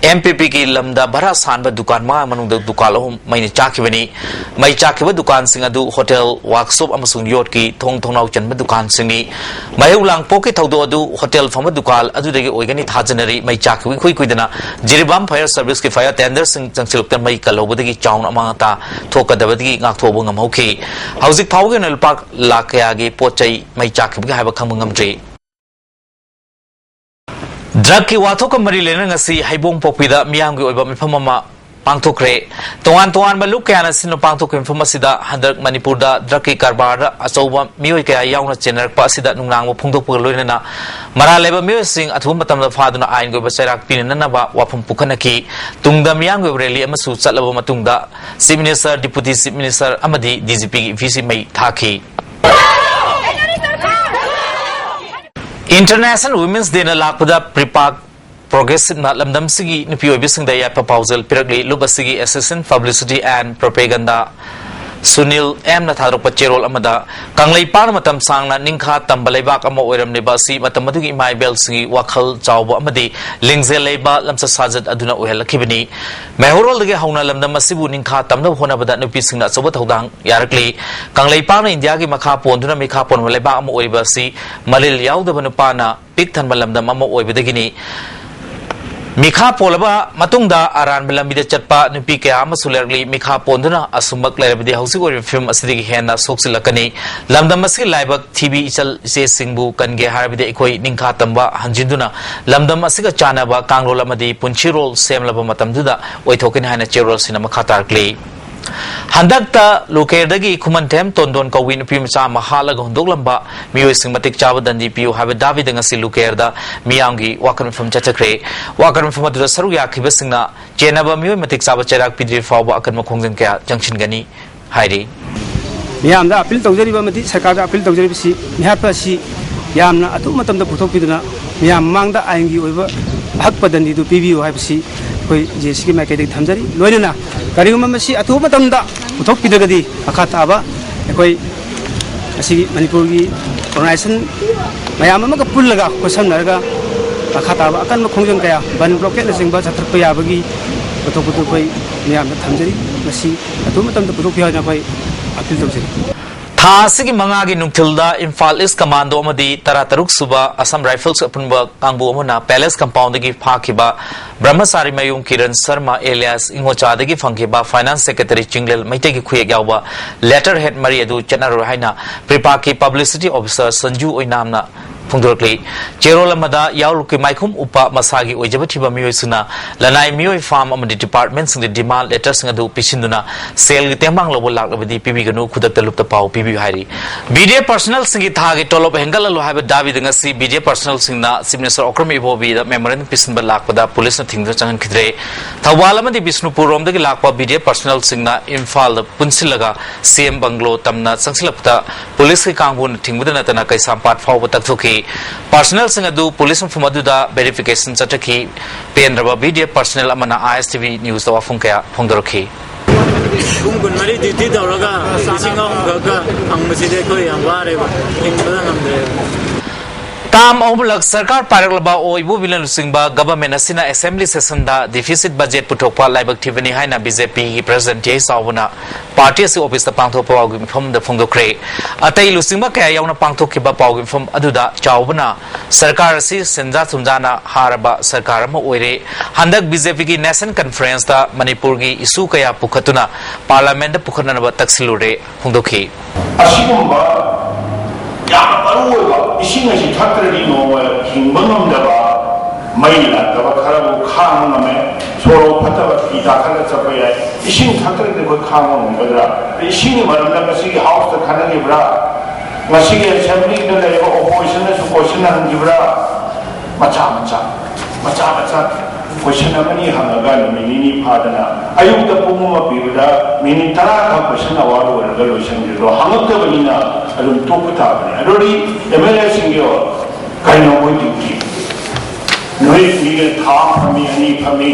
M P P ꯒꯤ ꯂꯝꯗ ꯚꯔꯥ ꯁꯥꯟꯕ ꯗꯨꯀꯥꯟ ꯃꯉꯥ ꯃꯅꯨꯡꯗ ꯗꯨꯀꯥꯟ ꯑꯍꯨꯝ ꯃꯩꯅ ꯆꯥꯛꯈꯤꯕꯅꯤ꯫ ꯃꯩ ꯆꯥꯛꯈꯤꯕ ꯗꯨꯀꯥꯟꯁꯤꯡ ꯑꯗꯨ hotel, workshop ꯑꯃꯁꯨꯡ ꯌꯣꯠꯀꯤ ꯊꯣꯡ ꯊꯣꯡꯅꯥꯎ ꯆꯟꯕ ꯗꯨꯀꯥꯟꯁꯤꯡꯅꯤ꯫ ꯃꯩꯍꯧ ꯂꯥꯡꯄꯣꯛꯀꯤ ꯊꯧꯗꯣꯛ ꯑꯗꯨ hotel ꯐꯝꯕ ꯗꯨꯀꯥꯟ ꯑꯗꯨꯗꯒꯤ ꯑꯣꯏꯒꯅꯤ ꯊꯥꯖꯅꯔꯤ꯫ ꯃꯩ ꯆꯥꯛꯈꯤꯕ ꯏꯀꯨꯏ ꯀꯨꯏꯗꯅ ꯖꯤꯔꯤꯕꯥꯝ fire service ꯀꯤ fire tender ꯁꯤꯡ ꯆꯪꯁꯤꯜꯂꯛꯇꯅ ꯃꯩ ꯀꯜꯍꯧꯕꯗꯒꯤ ꯆꯥꯎꯅ ꯑꯃꯥꯡ ꯑꯇꯥ ꯊꯣꯛꯀꯗꯕꯗꯒꯤ ꯉꯥꯛꯊꯣꯛꯄ ꯉꯝꯍꯧꯈꯤ꯫ ꯍꯧꯖꯤꯛ ꯐꯥꯎꯕꯒꯤ ꯑꯣꯏꯅ ꯂꯨꯄꯥ ꯂꯥꯈ ꯀꯌꯥꯒꯤ ꯄꯣꯠ ꯆꯩ ꯃꯩ ꯆꯥꯛꯈꯤꯕꯒꯦ ꯍꯥꯏꯕ ꯈꯪꯕ ꯉꯝꯗ꯭ꯔꯤ꯫ Drug ꯀꯤ ꯋꯥꯊꯣꯛꯀ ꯃꯔꯤ ꯂꯩꯅꯅ ꯉꯁꯤ ꯍꯩꯕꯣꯡꯄꯣꯛꯄꯤꯗ ꯃꯤꯌꯥꯝꯒꯤ ꯑꯣꯏꯕ ꯃꯤꯐꯝ ꯑꯃ ꯄꯥꯡꯊꯣꯛꯈ꯭ꯔꯦ꯫ ꯇꯣꯉꯥꯟ ꯇꯣꯉꯥꯟꯕ ꯂꯨꯞ ꯀꯌꯥꯅ ꯁꯤꯟꯕ ꯄꯥꯡꯊꯣꯛꯈꯤꯕ ꯃꯤꯐꯝ ꯑꯁꯤꯗ ꯍꯟꯗꯛ ꯃꯅꯤꯄꯨꯔꯗ ꯗ꯭ꯔꯒꯀꯤ ꯀꯔꯕꯥꯔꯗ ꯑꯆꯧꯕ ꯃꯤꯑꯣꯏ ꯀꯌꯥ ꯌꯥꯎꯅ ꯆꯦꯟꯅꯔꯛꯄ ꯑꯁꯤꯗ ꯅꯨꯡꯅꯥꯡꯕ ꯐꯣꯡꯗꯣꯛꯄꯒ ꯂꯣꯏꯅꯅ ꯃꯔꯥꯜ ꯂꯩꯕ ꯃꯤꯑꯣꯏꯁꯤꯡ ꯑꯊꯨꯕ ꯃꯇꯝꯗ ꯐꯥꯗꯨꯅ ꯑꯥꯏꯟꯒꯤ ꯑꯣꯏꯕ ꯆꯩꯔꯥꯛ ꯄꯤꯅꯅꯕ ꯋꯥꯐꯝ ꯄꯨꯈꯠꯅꯈꯤ꯫ ꯇꯨꯡꯗ ꯃꯤꯌꯥꯝꯒꯤ ꯑꯣꯏꯕ ꯔꯦꯂꯤ ꯑꯃꯁꯨ ꯆꯠꯂꯕ ꯃꯇꯨꯡꯗ Chief Minister, Deputy Chief Minister ꯑꯃꯗꯤ D G P ꯒꯤ ꯑꯣꯐꯤꯁꯁꯤ ꯃꯩ ꯊꯥꯈꯤ꯫ International Women's Day ꯅ ꯂꯥꯛꯄꯗ ꯄ꯭ꯔꯤꯄꯥꯛ ꯄ꯭ꯔꯣꯒ꯭ꯔꯦꯁꯤꯞꯅ ꯂꯝꯗꯝꯁꯤꯒꯤ ꯅꯨꯄꯤ ꯑꯣꯏꯕꯤꯁꯤꯡꯗ ꯌꯥꯏꯐ ꯄꯥꯎꯖꯦꯜ ꯄꯤꯔꯛꯂꯤ꯫ ꯂꯨꯞ ꯑꯁꯤꯒꯤ Assistant Publicity and Propaganda Sunil ꯑꯦꯝꯅ ꯊꯥꯗꯣꯔꯛꯄ ꯆꯦꯔꯣꯜ ꯑꯃꯗ, ꯀꯪꯂꯩꯄꯥꯛꯅ ꯃꯇꯝ ꯁꯥꯡꯅ ꯅꯤꯡꯈꯥ ꯇꯝꯕ ꯂꯩꯕꯥꯛ ꯑꯃ ꯑꯣꯏꯔꯝꯂꯤꯕ ꯑꯁꯤ ꯃꯇꯝ ꯑꯗꯨꯒꯤ ꯏꯃꯥ ꯏꯕꯦꯜꯁꯤꯡꯒꯤ ꯋꯥꯈꯜ ꯆꯥꯎꯕ ꯑꯃꯗꯤ ꯂꯤꯡꯖꯦꯜ ꯂꯩꯕ ꯂꯝꯆꯠ ꯁꯥꯖꯠ ꯑꯗꯨꯅ ꯑꯣꯏꯍꯜꯂꯛꯈꯤꯕꯅꯤ꯫ ꯃꯩꯍꯧꯔꯣꯜꯗꯒꯤ ꯍꯧꯅ ꯂꯝꯗꯝ ꯑꯁꯤꯕꯨ ꯅꯤꯡꯈꯥ ꯇꯝꯅꯕ ꯍꯣꯠꯅꯕꯗ ꯅꯨꯄꯤꯁꯤꯡꯅ ꯑꯆꯧꯕ ꯊꯧꯗꯥꯡ ꯌꯥꯔꯛꯂꯤ꯫ ꯀꯪꯂꯩꯄꯥꯛꯅ ꯏꯟꯗꯤꯌꯥꯒꯤ ꯃꯈꯥ ꯄꯣꯟꯗꯨꯅ ꯃꯤꯈꯥ ꯄꯣꯟꯕ ꯂꯩꯕꯥꯛ ꯑꯃ ꯑꯣꯏꯔꯤꯕ ꯑꯁꯤ ꯃꯔꯤꯜ ꯌꯥꯎꯗꯕ ꯅꯨꯄꯥꯅ ꯄꯤꯛ ꯊꯟꯕ ꯂꯝꯗꯝ ꯑꯃ ꯑꯣꯏꯕꯗꯒꯤꯅꯤ꯫ ꯃꯤꯈꯥ ꯄꯣꯜꯂꯕ ꯃꯇꯨꯡꯗ ꯑꯔꯥꯟꯕ ꯂꯝꯕꯤꯗ ꯆꯠꯄ ꯅꯨꯄꯤ ꯀꯌꯥ ꯑꯃꯁꯨ ꯂꯩꯔꯛꯂꯤ꯫ ꯃꯤꯈꯥ ꯄꯣꯟꯗꯨꯅ ꯑꯁꯨꯝꯃꯛ ꯂꯩꯔꯕꯗꯤ ꯍꯧꯖꯤꯛ ꯑꯣꯏꯔꯤꯕ ꯐꯤꯕꯝ ꯑꯁꯤꯗꯒꯤ ꯍꯦꯟꯅ ꯁꯣꯛꯆꯤꯜꯂꯛꯀꯅꯤ꯫ ꯂꯝꯗꯝ ꯑꯁꯤꯒꯤ ꯂꯥꯏꯕꯛ ꯊꯤꯕꯤ ꯏꯆꯜ ꯏꯆꯦꯁꯤꯡꯕꯨ ꯀꯟꯒꯦ ꯍꯥꯏꯔꯕꯗꯤ ꯑꯩꯈꯣꯏ ꯅꯤꯡꯈꯥ ꯇꯝꯕ ꯍꯟꯖꯤꯟꯗꯨꯅ ꯂꯝꯗꯝ ꯑꯁꯤꯒ ꯆꯥꯟꯅꯕ ꯀꯥꯡꯂꯣꯟ ꯑꯃꯗꯤ ꯄꯨꯟꯁꯤꯔꯣꯜ ꯁꯦꯝꯂꯕ ꯃꯇꯝꯗꯨꯗ ꯑꯣꯏꯊꯣꯛꯀꯅꯤ ꯍꯥꯏꯅ ꯆꯦꯔꯣꯜꯁꯤꯅ ꯃꯈꯥ ꯇꯥꯔꯛꯂꯤ꯫ ꯍꯟꯗꯛꯇ ꯂꯨꯀꯦꯔꯗꯒꯤ ꯈꯨꯃꯟꯊꯦꯝ ꯇꯣꯟꯗꯣꯟ ꯀꯧꯕꯤ ꯅꯨꯄꯤ ꯃꯆꯥ ꯑꯃ ꯍꯥꯠꯂꯒ ꯍꯨꯟꯗꯣꯛꯂꯝꯕ ꯃꯤꯑꯣꯏꯁꯤꯡ ꯃꯇꯤꯛ ꯆꯥꯕ ꯗꯟꯗꯤ ꯄꯤꯌꯨ ꯍꯥꯏꯕ ꯗꯥꯕꯤꯗ ꯉꯁꯤ ꯂꯨꯀꯦꯔꯗ ꯃꯤꯌꯥꯝꯒꯤ ꯋꯥꯀꯠ ꯃꯤꯐꯝ ꯆꯠꯊꯈ꯭ꯔꯦ꯫ ꯋꯥꯀꯠ ꯃꯤꯐꯝ ꯑꯗꯨꯗ ꯁꯔꯨꯛ ꯌꯥꯈꯤꯕꯁꯤꯡꯅ ꯆꯦꯟꯅꯕ ꯃꯤꯑꯣꯏ ꯃꯇꯤꯛ ꯆꯥꯕ ꯆꯩꯔꯥꯛ ꯄꯤꯗ꯭ꯔꯤ ꯐꯥꯎꯕ ꯑꯀꯟꯕ ꯈꯣꯡꯖꯪ ꯀꯌꯥ ꯆꯪꯁꯤꯟꯒꯅꯤ ꯍꯥꯏꯔꯤ꯫ ꯃꯤꯌꯥꯝꯗ ꯑꯄꯤꯜ ꯇꯧꯖꯔꯤꯕ ꯑꯃꯗꯤ ꯁꯔꯀꯥꯔꯗ ꯑꯄꯤꯜ ꯇꯧꯖꯔꯤꯕꯁꯤ, ꯃꯤꯍꯥꯠꯄ ꯑꯁꯤ ꯌꯥꯝꯅ ꯑꯊꯨꯕ ꯃꯇꯝꯗ ꯄꯨꯊꯣꯛꯄꯤꯗꯨꯅ ꯃꯤꯌꯥꯝ ꯃꯃꯥꯡꯗ ꯑꯥꯏꯟꯒꯤ ꯑꯣꯏꯕ ꯑꯍꯛꯄ ꯗꯟꯗꯤꯗꯨ ꯄꯤꯕꯤꯌꯨ ꯍꯥꯏꯕꯁꯤ ꯑꯩꯈꯣꯏ ꯖꯦ ꯁꯤꯒꯤ ꯃꯥꯏꯀꯩꯗꯒꯤ ꯊꯝꯖꯔꯤ꯫ ꯂꯣꯏꯅꯅ ꯀꯔꯤꯒꯨꯝꯕ ꯃꯁꯤ ꯑꯊꯨꯕ ꯃꯇꯝꯗ ꯄꯨꯊꯣꯛꯄꯤꯗ꯭ꯔꯒꯗꯤ ꯃꯈꯥ ꯇꯥꯕ ꯑꯩꯈꯣꯏ ꯑꯁꯤꯒꯤ ꯃꯅꯤꯄꯨꯔꯒꯤ ꯑꯣꯔꯒꯅꯥꯏꯖꯦꯁꯟ ꯃꯌꯥꯝ ꯑꯃꯒ ꯄꯨꯜꯂꯒ ꯈꯣꯠꯁꯝꯅꯔꯒ ꯃꯈꯥ ꯇꯥꯕ ꯑꯀꯟꯕ ꯈꯣꯡꯖꯪ ꯀꯌꯥ, ꯕꯟ ꯕ꯭ꯂꯣꯀꯦꯠꯅꯆꯤꯡꯕ ꯆꯠꯊꯔꯛꯄ ꯌꯥꯕꯒꯤ ꯄꯣꯠꯊꯣꯛꯄꯗꯨ ꯑꯩꯈꯣꯏ ꯃꯤꯌꯥꯝꯗ ꯊꯝꯖꯔꯤ꯫ ꯃꯁꯤ ꯑꯊꯨꯕ ꯃꯇꯝꯗ ꯄꯨꯊꯣꯛꯄꯤꯌꯨ ꯍꯥꯏꯅ ꯑꯩꯈꯣꯏ ꯑꯄꯤꯜ ꯇꯧꯖꯔꯤ꯫ ꯊꯥ ꯑꯁꯤꯒꯤ ꯃꯉꯥꯒꯤ ꯅꯨꯡꯊꯤꯜꯗ ꯏꯝꯐꯥꯜ ꯏꯁ ꯀꯃꯥꯟꯗꯣ ꯑꯃꯗꯤ ꯇꯔꯥꯇꯔꯨꯛ ꯁꯨꯕ ꯑꯁꯥꯝ ꯔꯥꯏꯐꯜꯁ ꯑꯄꯨꯟꯕ ꯀꯥꯡꯕꯨ ꯑꯃꯅ ꯄꯦꯂꯦꯁ ꯀꯝꯄꯥꯎꯟꯗꯒꯤ ꯐꯥꯈꯤꯕ ꯕ꯭ꯔꯍꯃꯆꯥꯔꯤ ꯃꯌꯨꯝ ꯀꯤꯔꯟ ꯁꯔꯃ alias ꯏꯉꯣꯆꯥꯗꯒꯤ ꯐꯪꯈꯤꯕ ꯐꯥꯏꯅꯥꯟꯁ ꯁꯦꯀ꯭ꯔꯦꯇꯔꯤ ꯆꯤꯡꯂꯦꯜ ꯃꯩꯇꯩꯒꯤ ꯈꯨꯌꯦꯛ ꯌꯥꯎꯕ ꯂꯦꯇꯔ ꯍꯦꯗ ꯃꯔꯤ ꯑꯗꯨ ꯆꯠꯅꯔꯣꯏ ꯍꯥꯏꯅ ꯄ꯭ꯔꯤꯄꯥꯛꯀꯤ ꯄꯕ꯭ꯂꯤꯁꯤꯇꯤ ꯑꯣꯐꯤꯁꯥꯔ ꯁꯟꯖꯨ ꯑꯣꯏꯅꯥꯝꯅ ꯐꯣꯡꯗꯣꯔꯛꯂꯤ꯫ ꯆꯦꯔꯣꯜ ꯑꯃꯗ ꯌꯥꯎꯔꯨꯛꯀꯤ ꯃꯥꯏꯈꯨꯝ ꯎꯞꯄ ꯃꯁꯥꯒꯤ ꯑꯣꯏꯖꯕ ꯊꯤꯕ ꯃꯤꯑꯣꯏꯁꯤꯡꯅ ꯂꯅꯥꯏ ꯃꯤꯑꯣꯏ ꯐꯥꯝ ꯑꯃꯗꯤ ꯗꯤꯄꯥꯔꯠꯃꯦꯟꯁꯤꯡꯗ ꯗꯤꯃꯥꯟ ꯂꯦꯇꯔꯁꯤꯡ ꯑꯗꯨ ꯄꯤꯁꯤꯟꯗꯨꯅ ꯁꯦꯜꯒꯤ ꯇꯦꯡꯕꯥꯡ ꯂꯧꯕ ꯂꯥꯛꯂꯕꯗꯤ ꯄꯤꯕꯤꯒꯅꯨ, ꯈꯨꯗꯛꯇ ꯂꯨꯞꯇ ꯄꯥꯎ ꯄꯤꯕꯤꯌꯨ ꯍꯥꯏꯔꯤ꯫ ꯕꯤ ꯗꯤ ꯑꯦꯐ ꯄꯔꯁꯅꯦꯜꯁꯤꯡꯒꯤ ꯊꯥꯒꯤ ꯇꯣꯂꯣꯞ ꯍꯦꯟꯒꯠꯍꯜꯂꯨ ꯍꯥꯏꯕ ꯗꯥꯕꯤꯗ ꯉꯁꯤ ꯕꯤ ꯗꯤ ꯑꯦꯐ ꯄꯔꯁꯅꯦꯜꯁꯤꯡꯅ ꯆꯤꯐ ꯃꯤꯅꯤꯁꯇꯔ ꯑꯣꯀ꯭ꯔꯝ ꯏꯕꯣꯕꯤꯗ ꯃꯦꯃꯣꯔꯦꯟꯗꯝ ꯄꯤꯁꯤꯟꯕ ꯂꯥꯛꯄꯗ ꯄꯨꯂꯤꯁꯅ ꯊꯤꯡꯗꯨꯅ ꯆꯪꯍꯟꯈꯤꯗ꯭ꯔꯦ꯫ ꯊꯧꯕꯥꯜ ꯑꯃꯗꯤ ꯕꯤꯁꯅꯨꯄꯨꯔ ꯔꯣꯝꯗꯒꯤ ꯂꯥꯛꯄ ꯕꯤ ꯗꯤ ꯑꯦꯐ ꯄꯔꯁꯅꯦꯜꯁꯤꯡꯅ ꯏꯝꯐꯥꯜꯗ ꯄꯨꯟꯁꯤꯜꯂꯒ ꯁꯤ ꯑꯦꯝ ꯕꯪꯒ꯭ꯂꯣ ꯇꯝꯅ ꯆꯪꯁꯤꯜꯂꯛꯄꯗ ꯄꯨꯂꯤꯁꯀꯤ ꯀꯥꯡꯕꯨꯅ ꯊꯤꯡꯕꯗ ꯅꯠꯇꯅ ꯀꯩꯁꯥꯝꯄꯥꯠ ꯐꯥꯎꯕ ꯇꯛꯊꯣꯛꯈꯤ꯫ ꯄꯔꯁꯅꯦꯜꯁꯤꯡ ꯑꯗꯨ ꯄꯨꯂꯤꯁ ꯃꯐꯝ ꯑꯗꯨꯗ ꯚꯦꯔꯤꯐꯤꯀꯦꯁꯟ ꯆꯠꯊꯈꯤ꯫ ꯄꯦꯟꯗ꯭ꯔꯕ ꯕꯤ ꯗꯤ ꯑꯦꯐ ꯄꯔꯁꯅꯦꯜ ꯑꯃꯅ ꯑꯥꯏ ꯑꯦꯁ ꯇꯤ ꯚꯤ ꯅ꯭ꯌꯨꯁꯇ ꯋꯥꯐꯝ ꯀꯌꯥ ꯐꯣꯡꯗꯣꯔꯛꯈꯤ꯫ ꯄꯨꯡ ꯀꯨꯟꯃꯔꯤ ꯗ꯭ꯌꯨꯇꯤ ꯇꯧꯔꯒ ꯂꯤꯁꯤꯡ ꯑꯍꯨꯝ ꯈꯛꯀ ꯐꯪꯕꯁꯤꯗꯤ ꯑꯩꯈꯣꯏ ꯌꯥꯝ ꯋꯥꯔꯦꯕ, ꯍꯤꯡꯕꯗ ꯉꯝꯗ꯭ꯔꯦꯕ꯫ ꯇꯥꯝ ꯑꯍꯨꯝꯂꯛ ꯁꯔꯀꯥꯔ ꯄꯥꯏꯔꯛꯂꯕ ꯑꯣ ꯏꯕꯣꯕꯤꯅ ꯂꯨꯆꯤꯡꯕ ꯒꯚꯔꯟꯃꯦꯟꯠ ꯑꯁꯤꯅ ꯑꯦꯁꯦꯝꯕ꯭ꯂꯤ ꯁꯦꯁꯟꯗ ꯗꯤꯐꯤꯁꯤꯠ ꯕꯖꯦꯠ ꯄꯨꯊꯣꯛꯄ ꯂꯥꯏꯕꯛ ꯊꯤꯕꯅꯤ ꯍꯥꯏꯅ ꯕꯤ ꯖꯦ ꯄꯤꯒꯤ ꯄ꯭ꯔꯁꯤꯗꯦꯟꯠ ꯇꯤ ꯑꯩꯆ ꯆꯥꯎꯕꯅ ꯄꯥꯔꯇꯤ ꯑꯁꯤ ꯑꯣꯐꯤꯁꯇ ꯄꯥꯡꯊꯣꯛꯄ ꯄꯥꯎꯒꯤ ꯃꯤꯐꯝꯗ ꯐꯣꯡꯗꯣꯛꯈ꯭ꯔꯦ꯫ ꯑꯇꯩ ꯂꯨꯆꯤꯡꯕ ꯀꯌꯥ ꯌꯥꯎꯅ ꯄꯥꯡꯊꯣꯛꯈꯤꯕ ꯄꯥꯎꯒꯤ ꯃꯤꯐꯝ ꯑꯗꯨꯗ ꯆꯥꯎꯕꯅ ꯁꯔꯀꯥꯔ ꯑꯁꯤ ꯁꯦꯟꯖꯥ ꯊꯨꯝꯖꯥꯅ ꯍꯥꯔꯕ ꯁꯔꯀꯥꯔ ꯑꯃ ꯑꯣꯏꯔꯦ꯫ ꯍꯟꯗꯛ ꯕꯤ ꯖꯦ ꯄꯤꯒꯤ ꯅꯦꯁꯅꯦꯜ ꯀꯟꯐꯔꯦꯟꯁꯇ ꯃꯅꯤꯄꯨꯔꯒꯤ ꯏꯁꯨ ꯀꯌꯥ ꯄꯨꯈꯠꯇꯨꯅ ꯄꯥꯔꯂꯤꯌꯥꯃꯦꯟꯠꯇ ꯄꯨꯈꯠꯅꯅꯕ ꯇꯛꯁꯤꯜꯂꯨꯔꯦ ꯐꯣꯡꯗꯣꯛꯈꯤ꯫ ꯑꯁꯤꯒꯨꯝꯕ ꯌꯥꯝꯅ ꯃꯔꯨ ꯑꯣꯏꯕ ꯏꯁꯤꯡ ꯑꯁꯤ ꯊꯛꯇ꯭ꯔꯗꯤ ꯅꯣꯡꯃ ꯍꯤꯡꯕ ꯉꯝꯗꯕ, ꯃꯩ ꯂꯥꯛꯇꯕ ꯈꯔꯕꯨ ꯈꯥꯡꯕ ꯉꯝꯃꯦ, ꯁꯣꯔꯣꯛ ꯐꯠꯇꯕ ꯐꯤ ꯇꯥꯈꯠꯂ ꯆꯠꯄ ꯌꯥꯏ, ꯏꯁꯤꯡ ꯊꯛꯇ꯭ꯔꯗꯤ ꯑꯩꯈꯣꯏ ꯈꯥꯡꯕ ꯉꯝꯒꯗ꯭ꯔꯥ? ꯏꯁꯤꯡꯒꯤ ꯃꯔꯝꯗ ꯉꯁꯤꯒꯤ ꯍꯥꯎꯁꯇ ꯈꯟꯅꯈꯤꯕ꯭ꯔꯥ? ꯉꯁꯤꯒꯤ ꯑꯦꯁꯦꯝꯕ꯭ꯂꯤꯗ ꯂꯩꯔꯤꯕ ꯑꯣꯄꯣꯖꯤꯁꯟꯅꯁꯨ ꯀꯣꯏꯁꯟ ꯍꯪꯈꯤꯕ꯭ꯔꯥ? ꯃꯆꯥ ꯃꯆꯥ, ꯃꯆꯥ ꯃꯆꯥ ꯀꯣꯏꯁꯟ ꯑꯃꯅꯤ ꯍꯪꯉꯒ ꯅꯨꯃꯤꯠ ꯅꯤꯅꯤ ꯐꯥꯗꯅ ꯑꯌꯨꯛꯇ ꯄꯨꯡ ꯑꯃ ꯄꯤꯕꯗ ꯃꯤꯅꯤꯠ ꯇꯔꯥ ꯈꯛ ꯀꯣꯏꯁꯟ ꯑꯋꯥꯔ ꯑꯣꯏꯔꯒ ꯂꯣꯏꯁꯤꯟꯈꯤꯕꯗꯣ ꯍꯪꯉꯛꯇꯕꯅꯤꯅ ꯑꯗꯨꯝ ꯇꯣꯛꯄ ꯇꯥꯕꯅꯤ꯫ ꯑꯗꯨꯗꯤ ꯑꯦꯝ ꯑꯦꯜ ꯑꯦꯁꯤꯡꯒꯤ ꯀꯩꯅꯣ ꯃꯣꯏ ꯗ꯭ꯌꯨꯇꯤ? ꯅꯨꯃꯤꯠ ꯃꯤꯒ ꯊꯥ ꯑꯃ ꯐꯝꯃꯤ, ꯑꯅꯤ ꯐꯝꯃꯤ,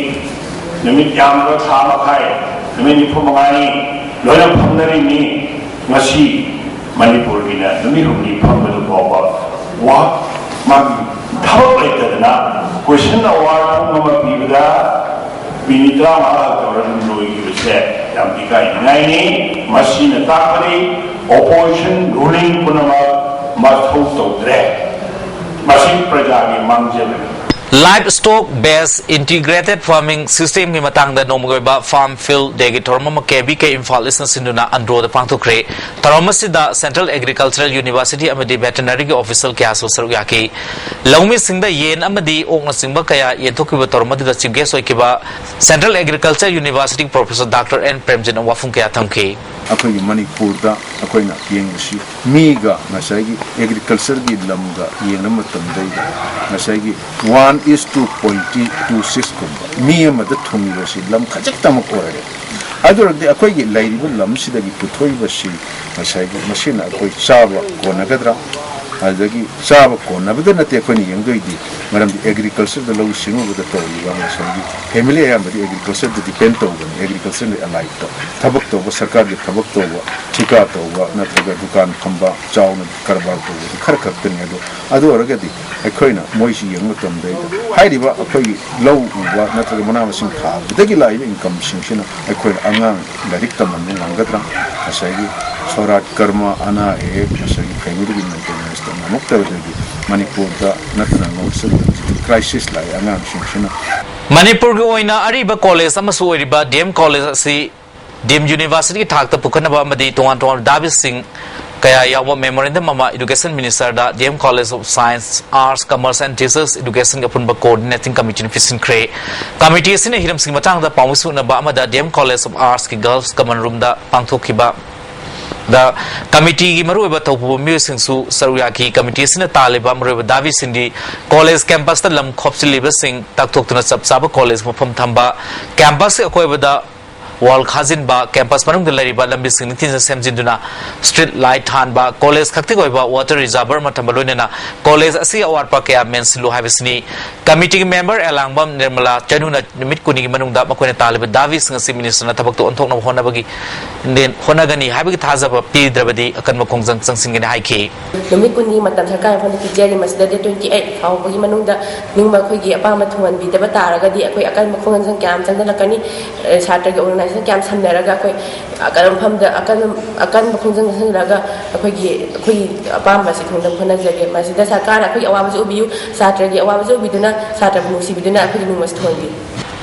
ꯅꯨꯃꯤꯠ ꯌꯥꯝꯗ꯭ꯔꯕ ꯊꯥ ꯃꯈꯥꯏ, ꯅꯨꯃꯤꯠ ꯅꯤꯐꯨ ꯃꯉꯥꯅꯤ ꯂꯣꯏꯅ ꯐꯝꯅꯔꯤꯅꯤ꯫ ꯉꯁꯤ ꯃꯅꯤꯄꯨꯔꯒꯤꯅ ꯅꯨꯃꯤꯠ ꯍꯨꯝꯅꯤ ꯐꯝꯕꯗꯨ ꯐꯥꯎꯕ ꯋꯥ-, ꯃꯥꯒꯤ ꯊꯕꯛ ꯂꯩꯇꯗꯅ ꯀꯣꯏꯁꯟ ꯑꯋꯥꯔ ꯄꯨꯡ ꯑꯃ ꯄꯤꯕꯗ ꯃꯤꯅꯤꯠ ꯇꯔꯥꯃꯉꯥ ꯇꯧꯔ ꯑꯗꯨꯝ ꯂꯣꯏꯈꯤꯕꯁꯦ ꯌꯥꯝ ꯏꯀꯥꯏꯅꯤꯡꯉꯥꯏꯅꯤ꯫ ꯃꯁꯤꯅ ꯇꯥꯛꯄꯗꯤ ꯑꯣꯄꯣꯖꯤꯁꯟ, ꯔꯨꯂꯤꯡ ꯄꯨꯝꯅꯃꯛ ꯃꯊꯧ ꯇꯧꯗ꯭ꯔꯦ꯫ ꯃꯁꯤ ꯄ꯭ꯔꯖꯥꯒꯤ ꯃꯥꯡꯖꯕꯅꯤ꯫ Livestock Based Integrated Farming System ꯒꯤ ꯃꯇꯥꯡꯗ ꯅꯣꯡꯃꯒꯤ ꯑꯣꯏꯕ Farm Field Day ꯒꯤ ꯊꯧꯔꯝ ꯑꯃ ꯀꯦ ꯕꯤ ꯀꯦ ꯏꯝꯐꯥꯜ ꯏꯁꯅ ꯁꯤꯟꯗꯨꯅ ꯑꯟꯗ꯭ꯔꯣꯗ ꯄꯥꯡꯊꯣꯛꯈ꯭ꯔꯦ꯫ ꯊꯧꯔꯝ ꯑꯁꯤꯗ Central Agricultural University ꯑꯃꯗꯤ Veterinary ꯒꯤ official ꯀꯌꯥꯁꯨ ꯁꯔꯨꯛ ꯌꯥꯈꯤ꯫ ꯂꯧꯃꯤꯁꯤꯡꯗ ꯌꯦꯟ ꯑꯃꯗꯤ ꯑꯣꯛꯅꯆꯤꯡꯕ ꯀꯌꯥ ꯌꯦꯟꯊꯣꯛꯈꯤꯕ ꯊꯧꯔꯝ ꯑꯗꯨꯗ chief guest ꯑꯣꯏꯈꯤꯕ Central Agriculture University Professor Doctor N ꯄ꯭ꯔꯦꯝꯖꯤꯠꯅ ꯋꯥꯐꯝ ꯀꯌꯥ ꯊꯝꯈꯤ꯫ ꯑꯩꯈꯣꯏꯒꯤ ꯃꯅꯤꯄꯨꯔꯗ ꯑꯩꯈꯣꯏꯅ ꯌꯦꯡꯕꯁꯤ ꯃꯤꯒ ꯉꯁꯥꯏꯒꯤ agriculture ꯒꯤ ꯂꯝꯒ ꯌꯦꯡꯕ ꯃꯇꯝꯗꯩꯗ ꯉꯁꯥꯏꯒꯤ one is to point two six ꯀꯨꯝꯕ ꯃꯤ ꯑꯃꯗ ꯊꯨꯡꯉꯤꯕꯁꯤ ꯂꯝ ꯈꯖꯤꯛꯇꯃꯛ ꯑꯣꯏꯔꯦ꯫ ꯑꯗꯨ ꯑꯣꯏꯔꯒꯗꯤ ꯑꯩꯈꯣꯏꯒꯤ ꯂꯩꯔꯤꯕ ꯂꯝꯁꯤꯗꯒꯤ ꯄꯨꯊꯣꯛꯏꯕꯁꯤ ꯉꯁꯥꯏꯒꯤ ꯃꯁꯤꯅ ꯑꯩꯈꯣꯏ ꯆꯥꯕ ꯀꯣꯟꯅꯒꯗ꯭ꯔꯥ? ꯑꯗꯨꯗꯒꯤ ꯆꯥꯕ ꯀꯣꯟꯅꯕꯗ ꯅꯠꯇꯦ ꯑꯩꯈꯣꯏꯅ ꯌꯦꯡꯗꯣꯏꯗꯤ, ꯃꯔꯝꯗꯤ agriculture ꯗ ꯂꯧꯎ ꯁꯤꯡꯎꯕꯗ ꯇꯧꯔꯤꯕ ꯉꯁꯥꯏꯒꯤ family ꯑꯌꯥꯝꯕꯗꯤ agriculture ꯗ depend ꯇꯧꯕꯅꯤ, agriculture ꯗ allied ꯇꯧ ꯊꯕꯛ ꯇꯧꯕ, ꯁꯔꯀꯥꯔꯒꯤ ꯊꯕꯛ ꯇꯧꯕ, ꯊꯤꯀꯥ ꯇꯧꯕ ꯅꯠꯇ꯭ꯔꯒ ꯗꯨꯀꯥꯟ ꯐꯝꯕ, ꯆꯥꯎꯅ ꯀꯔꯕꯥꯔ ꯇꯧꯕꯗꯤ ꯈꯔ ꯈꯛꯇꯅꯤ꯫ ꯑꯗꯣ ꯑꯗꯨ ꯑꯣꯏꯔꯒꯗꯤ ꯑꯩꯈꯣꯏꯅ ꯃꯣꯏꯁꯤ ꯌꯦꯡꯕ ꯃꯇꯝꯗꯩꯗ ꯍꯥꯏꯔꯤꯕ ꯑꯩꯈꯣꯏꯒꯤ ꯂꯧ ꯎꯕ ꯅꯠꯇ꯭ꯔꯒ ꯃꯅꯥ ꯃꯁꯤꯡ ꯊꯥꯕꯗꯒꯤ ꯂꯥꯛꯏꯕ income ꯁꯤꯡꯁꯤꯅ ꯑꯩꯈꯣꯏꯅ ꯑꯉꯥꯡ ꯂꯥꯏꯔꯤꯛ ꯇꯝꯍꯟꯕ ꯉꯝꯒꯗ꯭ꯔꯥ? ꯉꯁꯥꯏꯒꯤ ꯁꯣꯔꯥꯠ ꯀꯔꯃ, ꯑꯅꯥ ꯑꯌꯦꯛ, ꯉꯁꯥꯏꯒꯤ family ꯒꯤ maintenance ꯇ ꯉꯝꯃꯛꯇꯕꯗꯒꯤ ꯃꯅꯤꯄꯨꯔꯗ ꯅꯠꯇꯅ ꯉꯧꯁꯤꯜꯂꯛꯄ crisis ꯂꯥꯛꯏ ꯑꯉꯥꯡꯁꯤꯡꯁꯤꯅ꯫ ꯃꯅꯤꯄꯨꯔꯒꯤ ꯑꯣꯏꯅ ꯑꯔꯤꯕ ꯀꯣꯂꯦꯖ ꯑꯃꯁꯨ ꯑꯣꯏꯔꯤꯕ ꯗꯤ ꯑꯦꯝ ꯀꯣꯂꯦꯖ ꯑꯁꯤ ꯗꯤ ꯑꯦꯝ ꯌꯨꯅꯤꯚꯔꯁꯤꯇꯤꯒꯤ ꯊꯥꯛꯇ ꯄꯨꯈꯠꯅꯕ ꯑꯃꯗꯤ ꯇꯣꯉꯥꯟ ꯇꯣꯉꯥꯟꯕ ꯗꯥꯕꯤꯁꯤꯡ ꯀꯌꯥ ꯌꯥꯎꯕ memorandum ꯑꯃ Education Minister the D M College of Science, Arts, Commerce and Teachers Education ꯒꯤ ꯑꯄꯨꯟꯕ Coordinating Committee ꯅ ꯄꯤꯁꯤꯟꯈ꯭ꯔꯦ꯫ Committee ꯑꯁꯤꯅ ꯍꯤꯔꯝꯁꯤꯡꯒꯤ ꯃꯇꯥꯡꯗ ꯄꯥꯎꯃꯤ ꯁꯨꯅꯕ ꯑꯃꯗ D M College of Arts ꯀꯤ Girls Common Room ꯗ ꯄꯥꯡꯊꯣꯛꯈꯤꯕ ꯗ committee ꯒꯤ ꯃꯔꯨꯑꯣꯏꯕ ꯊꯧꯄꯨꯕ ꯃꯤꯑꯣꯏꯁꯤꯡꯁꯨ ꯁꯔꯨꯛ ꯌꯥꯈꯤ꯫ Committee ꯑꯁꯤꯅ ꯇꯥꯜꯂꯤꯕ ꯃꯔꯨꯑꯣꯏꯕ ꯗꯥꯕꯤꯁꯤꯡꯗꯤ college campus ꯇ ꯂꯝ ꯈꯣꯞꯆꯤꯜꯂꯤꯕꯁꯤꯡ ꯇꯥꯛꯊꯣꯛꯇꯨꯅ ꯆꯞ ꯆꯥꯕ college ꯃꯐꯝ ꯊꯝꯕ, campus ꯀꯤ ꯑꯀꯣꯏꯕꯗ wall ꯈꯥꯖꯤꯟꯕ, campus ꯃꯅꯨꯡꯗ ꯂꯩꯔꯤꯕ ꯂꯝꯕꯤꯁꯤꯡ ꯅꯤꯡꯊꯤꯅ ꯁꯦꯝꯖꯤꯟꯗꯨꯅ street light ꯊꯥꯟꯕ, college ꯈꯛꯇꯒꯤ ꯑꯣꯏꯕ water reservoir ꯑꯃ ꯊꯝꯕ ꯂꯣꯏꯅꯅ college ꯑꯁꯤꯒꯤ ꯑꯋꯥꯠꯄ ꯀꯌꯥ ꯃꯦꯟꯁꯤꯜꯂꯨ ꯍꯥꯏꯕꯁꯤꯅꯤ꯫ Committee ꯒꯤ member ꯑꯦꯂꯥꯡꯕꯝ ꯅꯤꯔꯃꯂꯥ ꯆꯅꯨꯅ ꯅꯨꯃꯤꯠ ꯀꯨꯟꯅꯤꯒꯤ ꯃꯅꯨꯡꯗ ꯃꯈꯣꯏꯅ ꯇꯥꯜꯂꯤꯕ ꯗꯥꯕꯤꯁꯤꯡ ꯑꯁꯤ minister ꯅ ꯊꯕꯛꯇ ꯑꯣꯟꯊꯣꯛꯅꯕ ꯍꯣꯠꯅꯕꯒꯤ ꯍꯣꯠꯅꯒꯅꯤ ꯍꯥꯏꯕꯒꯤ ꯊꯥꯖꯕ ꯄꯤꯗ꯭ꯔꯕꯗꯤ ꯑꯀꯟꯕ ꯈꯣꯡꯖꯪ ꯆꯪꯁꯤꯟꯒꯅꯤ ꯍꯥꯏꯈꯤ꯫ ꯅꯨꯃꯤꯠ ꯀꯨꯟꯅꯤ ꯃꯇꯝ ꯁꯔꯀꯥꯔ ꯃꯐꯝꯗ ꯄꯤꯖꯔꯤ꯫ ꯃꯁꯤꯗ date twenty eight ꯐꯥꯎꯕꯒꯤ ꯃꯅꯨꯡꯗ ꯅꯤꯡꯕ ꯑꯩꯈꯣꯏꯒꯤ ꯑꯄꯥꯝꯕ ꯊꯨꯡꯍꯟꯕꯤꯗꯕ ꯇꯥꯔꯒꯗꯤ ꯑꯩꯈꯣꯏ ꯑꯀꯟꯕ ꯈꯣꯡꯖꯪ ꯀꯌꯥ ꯑꯃ ꯆꯪꯁꯤꯜꯂꯛꯀꯅꯤ꯫ ꯑ, ꯁꯥꯇ꯭ꯔꯒꯤ organization ꯀꯌꯥꯝ ꯁꯝꯅꯔꯒ ꯑꯩꯈꯣꯏ ꯑꯀꯟꯕ ꯃꯐꯝꯗ ꯑꯀꯟ-, ꯑꯀꯟꯕ ꯈꯣꯡꯖꯪ ꯆꯪꯁꯤꯜꯂꯒ ꯑꯩꯈꯣꯏꯒꯤ, ꯑꯩꯈꯣꯏꯒꯤ ꯑꯄꯥꯝꯕꯁꯤ ꯐꯪꯅꯕ ꯍꯣꯠꯅꯖꯒꯦ꯫ ꯃꯁꯤꯗ ꯁꯔꯀꯥꯔꯅ ꯑꯩꯈꯣꯏꯒꯤ ꯑꯋꯥꯕꯁꯨ ꯎꯕꯤꯌꯨ, ꯁꯥꯇ꯭ꯔꯒꯤ ꯑꯋꯥꯕꯁꯨ ꯎꯕꯤꯗꯨꯅ, ꯁꯥꯇ꯭ꯔꯕꯨ ꯅꯨꯡꯁꯤꯕꯤꯗꯨꯅ ꯑꯩꯈꯣꯏꯒꯤ ꯅꯣꯡꯃꯁꯤ ꯊꯣꯟꯕꯤꯌꯨ꯫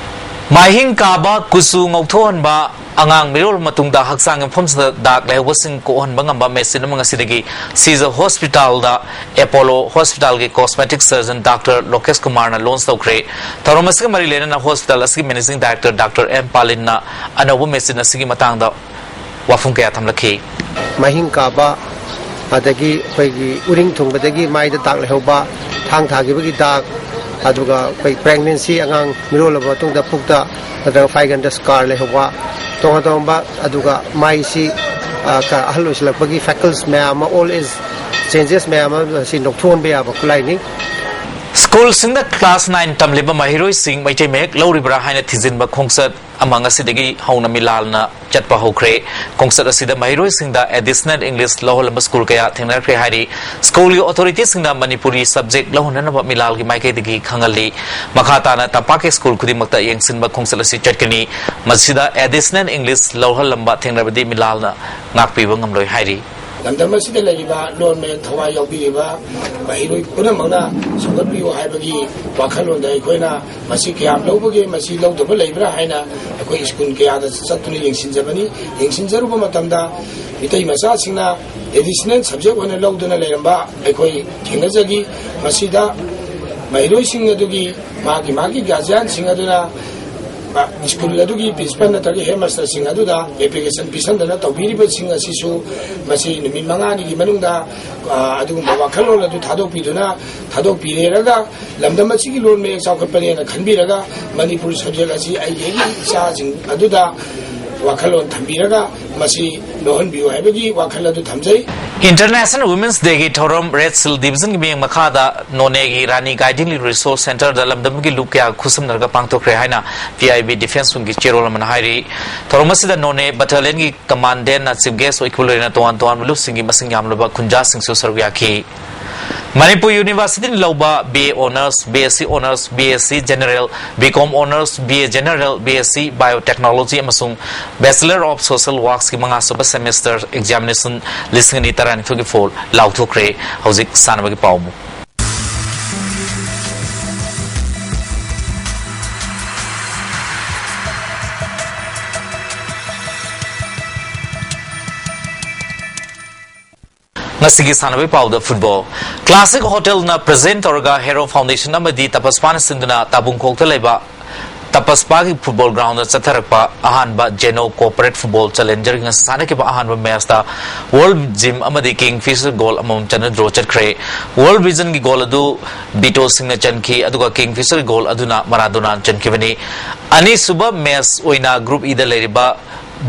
ꯃꯥꯏꯍꯤꯡ ꯀꯥꯕ, ꯀꯨꯆꯨ ꯉꯧꯊꯣꯛꯍꯟꯕ, ꯑꯉꯥꯡ ꯃꯤꯔꯣꯜ ꯃꯇꯨꯡꯗ ꯍꯛꯆꯥꯡꯒꯤ ꯃꯐꯝꯁꯤꯡꯗ ꯗꯥꯛ ꯂꯩꯍꯧꯕꯁꯤꯡ ꯀꯣꯛꯍꯟꯕ ꯉꯝꯕ ꯃꯦꯆꯤꯟ ꯑꯃ ꯉꯁꯤꯗꯒꯤ ꯁꯤꯖ ꯍꯣꯁꯄꯤꯇꯥꯜꯗ ꯑꯦꯄꯣꯂꯣ ꯍꯣꯁꯄꯤꯇꯥꯜꯒꯤ ꯀꯣꯁꯃꯦꯇꯤꯛ ꯁꯔꯖꯟ ꯗꯥꯛꯇꯔ ꯂꯣꯀꯦꯁ ꯀꯨꯃꯥꯔꯅ ꯂꯣꯟꯆ ꯇꯧꯈ꯭ꯔꯦ꯫ ꯊꯧꯔꯝ ꯑꯁꯤꯒ ꯃꯔꯤ ꯂꯩꯅꯅ ꯍꯣꯁꯄꯤꯇꯥꯜ ꯑꯁꯤꯒꯤ ꯃꯦꯅꯦꯖꯤꯡ ꯗꯥꯏꯔꯦꯛꯇꯔ ꯗꯥꯛꯇꯔ ꯑꯦꯝ ꯄꯥꯂꯤꯟꯅ ꯑꯅꯧꯕ ꯃꯦꯆꯤꯟ ꯑꯁꯤꯒꯤ ꯃꯇꯥꯡꯗ ꯋꯥꯐꯝ ꯀꯌꯥ ꯊꯝꯂꯛꯈꯤ꯫ ꯃꯍꯤꯡ ꯀꯥꯕ, ꯑꯗꯒꯤ ꯑꯩꯈꯣꯏꯒꯤ ꯎꯔꯤꯡ ꯊꯨꯡꯕꯗꯒꯤ ꯃꯥꯏꯗ ꯗꯥꯛ ꯂꯩꯍꯧꯕ, ꯊꯥꯡ ꯊꯥꯈꯤꯕꯒꯤ ꯗꯥꯛ, ꯑꯗꯨꯒ ꯑꯩꯈꯣꯏ ꯄ꯭ꯔꯦꯒꯅꯦꯟꯁꯤ, ꯑꯉꯥꯡ ꯃꯤꯔꯣꯜꯂꯕ ꯃꯇꯨꯡꯗ ꯄꯨꯛꯇ ꯅꯠꯇ꯭ꯔꯒ ꯐꯥꯏꯒꯟꯗ ꯁ꯭ꯀꯥꯔ ꯂꯩꯍꯧꯕ, ꯇꯣꯉꯥꯟ ꯇꯣꯉꯥꯟꯕ, ꯑꯗꯨꯒ ꯃꯥꯏꯁꯤ, ꯑ, ꯈꯔ ꯑꯍꯜ ꯑꯣꯏꯁꯤꯜꯂꯛꯄꯒꯤ ꯐꯦꯀꯜꯁ ꯃꯌꯥꯝ ꯑꯃ, ꯑꯣꯜ ꯑꯦꯖ ꯆꯦꯟꯖꯦꯁ ꯃꯌꯥꯝ ꯑꯃ ꯑꯁꯤ ꯅꯣꯛꯊꯣꯛꯍꯟꯕ ꯌꯥꯕ ꯈꯨꯠꯂꯥꯏꯅꯤ꯫ ꯁ꯭ꯀꯨꯜꯁꯤꯡꯗ ꯀ꯭ꯂꯥꯁ ꯅꯥꯏꯟ ꯇꯝꯂꯤꯕ ꯃꯍꯩꯔꯣꯏꯁꯤꯡ ꯃꯩꯇꯩ ꯃꯌꯦꯛ ꯂꯧꯔꯤꯕ꯭ꯔꯥ ꯍꯥꯏꯅ ꯊꯤꯖꯤꯟꯕ ꯈꯣꯡꯆꯠ ꯑꯃ ꯉꯁꯤꯗꯒꯤ ꯍꯧꯅ ꯃꯤꯂꯥꯜꯅ ꯆꯠꯄ ꯍꯧꯈ꯭ꯔꯦ꯫ ꯈꯣꯡꯆꯠ ꯑꯁꯤꯗ ꯃꯍꯩꯔꯣꯏꯁꯤꯡꯗ ꯑꯦꯗꯤꯁꯅꯦꯜ ꯏꯪꯂꯤꯁ ꯂꯧꯍꯜꯂꯝꯕ ꯁ꯭ꯀꯨꯜ ꯀꯌꯥ ꯊꯦꯡꯅꯔꯛꯈ꯭ꯔꯦ ꯍꯥꯏꯔꯤ꯫ ꯁ꯭ꯀꯨꯜꯒꯤ ꯑꯣꯊꯣꯔꯤꯇꯤꯁꯤꯡꯅ ꯃꯅꯤꯄꯨꯔꯤ ꯁꯕꯖꯦꯛ ꯂꯧꯍꯟꯅꯅꯕ ꯃꯤꯂꯥꯜꯒꯤ ꯃꯥꯏꯀꯩꯗꯒꯤ ꯈꯪꯍꯜꯂꯤ꯫ ꯃꯈꯥ ꯇꯥꯅ ꯇꯝꯄꯥꯛꯀꯤ ꯁ꯭ꯀꯨꯜ ꯈꯨꯗꯤꯡꯃꯛꯇ ꯌꯦꯡꯁꯤꯟꯕ ꯈꯣꯡꯆꯠ ꯑꯁꯤ ꯆꯠꯀꯅꯤ꯫ ꯃꯁꯤꯗ ꯑꯦꯗꯤꯁꯅꯦꯜ ꯏꯪꯂꯤꯁ ꯂꯧꯍꯜꯂꯝꯕ ꯊꯦꯡꯅꯔꯕꯗꯤ ꯃꯤꯂꯥꯜꯅ ꯉꯥꯛꯄꯤꯕ ꯉꯝꯂꯣꯏ ꯍꯥꯏꯔꯤ꯫ ꯂꯝꯗꯝ ꯑꯁꯤꯗ ꯂꯩꯔꯤꯕ ꯂꯣꯟ ꯃꯌꯦꯛ ꯊꯋꯥꯏ ꯌꯥꯎꯕꯤꯔꯤꯕ ꯃꯍꯩꯔꯣꯏ ꯄꯨꯝꯅꯃꯛꯅ ꯁꯧꯒꯠꯄꯤꯌꯨ ꯍꯥꯏꯕꯒꯤ ꯋꯥꯈꯜꯂꯣꯟꯗ ꯑꯩꯈꯣꯏꯅ ꯃꯁꯤ ꯀꯌꯥꯝ ꯂꯧꯕꯒꯦ, ꯃꯁꯤ ꯂꯧꯗꯕ ꯂꯩꯕ꯭ꯔꯥ ꯍꯥꯏꯅ ꯑꯩꯈꯣꯏ ꯁ꯭ꯀꯨꯜ ꯀꯌꯥꯗ ꯆꯠꯇꯨꯅ ꯌꯦꯡꯁꯤꯟꯖꯕꯅꯤ꯫ ꯌꯦꯡꯁꯤꯟꯖꯔꯨꯕ ꯃꯇꯝꯗ ꯃꯤꯇꯩ ꯃꯆꯥꯁꯤꯡꯅ ꯑꯦꯗꯤꯁꯅꯦꯜ ꯁꯕꯖꯦꯛ ꯑꯣꯏꯅ ꯂꯧꯗꯨꯅ ꯂꯩꯔꯝꯕ ꯑꯩꯈꯣꯏ ꯊꯦꯡꯅꯖꯈꯤ꯫ ꯃꯁꯤꯗ ꯃꯍꯩꯔꯣꯏꯁꯤꯡ ꯑꯗꯨꯒꯤ ꯃꯥꯒꯤ ꯃꯥꯒꯤ ꯒꯥꯔꯖꯤꯌꯥꯟꯁꯤꯡ ꯑꯗꯨꯅ ꯁ꯭ꯀꯨꯜ ꯑꯗꯨꯒꯤ ꯄ꯭ꯔꯤꯟꯁꯤꯄꯥꯜ ꯅꯠꯇ꯭ꯔꯒ ꯍꯦꯗꯃꯥꯁꯇꯔꯁꯤꯡ ꯑꯗꯨꯗ ꯑꯦꯄ꯭ꯂꯤꯀꯦꯁꯟ ꯄꯤꯁꯟꯗꯅ ꯇꯧꯕꯤꯔꯤꯕꯁꯤꯡ ꯑꯁꯤꯁꯨ ꯃꯁꯤ ꯅꯨꯃꯤꯠ ꯃꯉꯥꯅꯤꯒꯤ ꯃꯅꯨꯡꯗ, ꯑ, ꯑꯗꯨꯒꯨꯝꯕ ꯋꯥꯈꯜꯂꯣꯟ ꯑꯗꯨ ꯊꯥꯗꯣꯛꯄꯤꯗꯨꯅ, ꯊꯥꯗꯣꯛꯄꯤꯔꯦꯔꯒ ꯂꯝꯗꯝ ꯑꯁꯤꯒꯤ ꯂꯣꯟ ꯃꯌꯦꯛ ꯆꯥꯎꯈꯠꯄꯅꯦꯅ ꯈꯟꯕꯤꯔꯒ ꯃꯅꯤꯄꯨꯔ ꯁꯕꯖꯦꯛ ꯑꯁꯤ ꯑꯩꯒꯤ ꯑꯩꯒꯤ ꯏꯆꯥꯁꯤꯡ ꯑꯗꯨꯗ ꯋꯥꯈꯜꯂꯣꯟ ꯊꯝꯕꯤꯔꯒ ꯃꯁꯤ ꯂꯧꯍꯟꯕꯤꯌꯨ ꯍꯥꯏꯕꯒꯤ ꯋꯥꯈꯜ ꯑꯗꯨ ꯊꯝꯖꯩ꯫ ꯏꯟꯇꯔꯅꯦꯁꯅꯦꯜ ꯋꯨꯃꯦꯟꯁ ꯗꯦꯒꯤ ꯊꯧꯔꯝ ꯔꯦꯗ ꯁꯤꯜ ꯗꯤꯕꯤꯖꯟꯒꯤ ꯃꯤꯠꯌꯦꯡ ꯃꯈꯥꯗ ꯅꯣꯅꯦꯒꯤ ꯔꯥꯅꯤ ꯒꯥꯏꯗꯤꯡꯂꯤ ꯔꯤꯁꯣꯔꯁ ꯁꯦꯟꯇꯔꯗ ꯂꯝꯗꯝꯒꯤ ꯂꯨꯞ ꯀꯌꯥ ꯈꯨꯠꯁꯝꯅꯔꯒ ꯄꯥꯡꯊꯣꯛꯈ꯭ꯔꯦ ꯍꯥꯏꯅ ꯄꯤ ꯑꯥꯏ ꯕꯤ ꯗꯤꯐꯦꯟꯁ ꯋꯤꯡꯒꯤ ꯆꯦꯔꯣꯜ ꯑꯃꯅ ꯍꯥꯏꯔꯤ꯫ ꯊꯧꯔꯝ ꯑꯁꯤꯗ ꯅꯣꯅꯦ ꯕꯠꯇꯥꯂꯤꯌꯟꯒꯤ ꯀꯃꯥꯟꯗꯦꯟꯅ ꯆꯤꯐ ꯒꯦꯁ ꯑꯣꯏꯈꯤꯕ ꯂꯣꯏꯅꯅ ꯇꯣꯉꯥꯟ ꯇꯣꯉꯥꯟꯕ ꯂꯨꯞꯁꯤꯡꯒꯤ ꯃꯁꯤꯡ ꯌꯥꯝꯂꯕ ꯈꯨꯟꯖꯥꯁꯤꯡꯁꯨ ꯁꯔꯨꯛ ꯌꯥꯈꯤ꯫ ꯃꯅꯤꯄꯨꯔ ꯌꯨꯅꯤꯚꯔꯁꯤꯇꯤꯅ ꯂꯧꯕ B A Honours, B S C Honours, B S C General, B Com Honours, B A General, B S C Biotechnology ꯑꯃꯁꯨꯡ Bachelor of Social Worksꯀꯤ ꯃꯉꯥꯁꯨꯕ semester examination ꯂꯤꯁꯤꯡ ꯑꯅꯤ ꯇꯔꯥꯅꯤꯊꯣꯏꯒꯤ fall ꯂꯥꯎꯊꯣꯛꯈ꯭ꯔꯦ꯫ ꯍꯧꯖꯤꯛ ꯁꯥꯟꯅꯕꯒꯤ ꯄꯥꯎ ꯑꯃꯨꯛ꯫ ꯉꯁꯤꯒꯤ ꯁꯥꯟꯅꯕꯒꯤ ꯄꯥꯎꯗ football꯫ Classic Hotelꯅ present ꯇꯧꯔꯒ Hero Foundation ꯑꯃꯗꯤ ꯇꯄꯁꯄꯥꯅ ꯁꯤꯟꯗꯨꯅ ꯇꯥꯕꯨꯡꯈꯣꯛꯇ ꯂꯩꯕ ꯇꯄꯁꯄꯥꯒꯤ football groundꯗ ꯆꯠꯊꯔꯛꯄ ꯑꯍꯥꯟꯕ Geno Corporate Football Challengerꯒꯤ ꯉꯁꯤ ꯁꯥꯟꯅꯈꯤꯕ ꯑꯍꯥꯟꯕ matchꯇ World Gym ꯑꯃꯗꯤ Kingfisher goal ꯑꯃꯃꯝ ꯆꯟꯅ draw ꯆꯠꯈ꯭ꯔꯦ꯫ World Visionꯒꯤ goal ꯑꯗꯨ ꯕꯤꯇꯣ ꯁꯤꯡꯅ ꯆꯟꯈꯤ, ꯑꯗꯨꯒ Kingfisherꯒꯤ goal ꯑꯗꯨꯅ ꯃꯔꯥꯗꯣꯅꯥꯅ ꯆꯟꯈꯤꯕꯅꯤ꯫ ꯑꯅꯤꯁꯨꯕ match ꯑꯣꯏꯅ Group Eꯗ ꯂꯩꯔꯤꯕ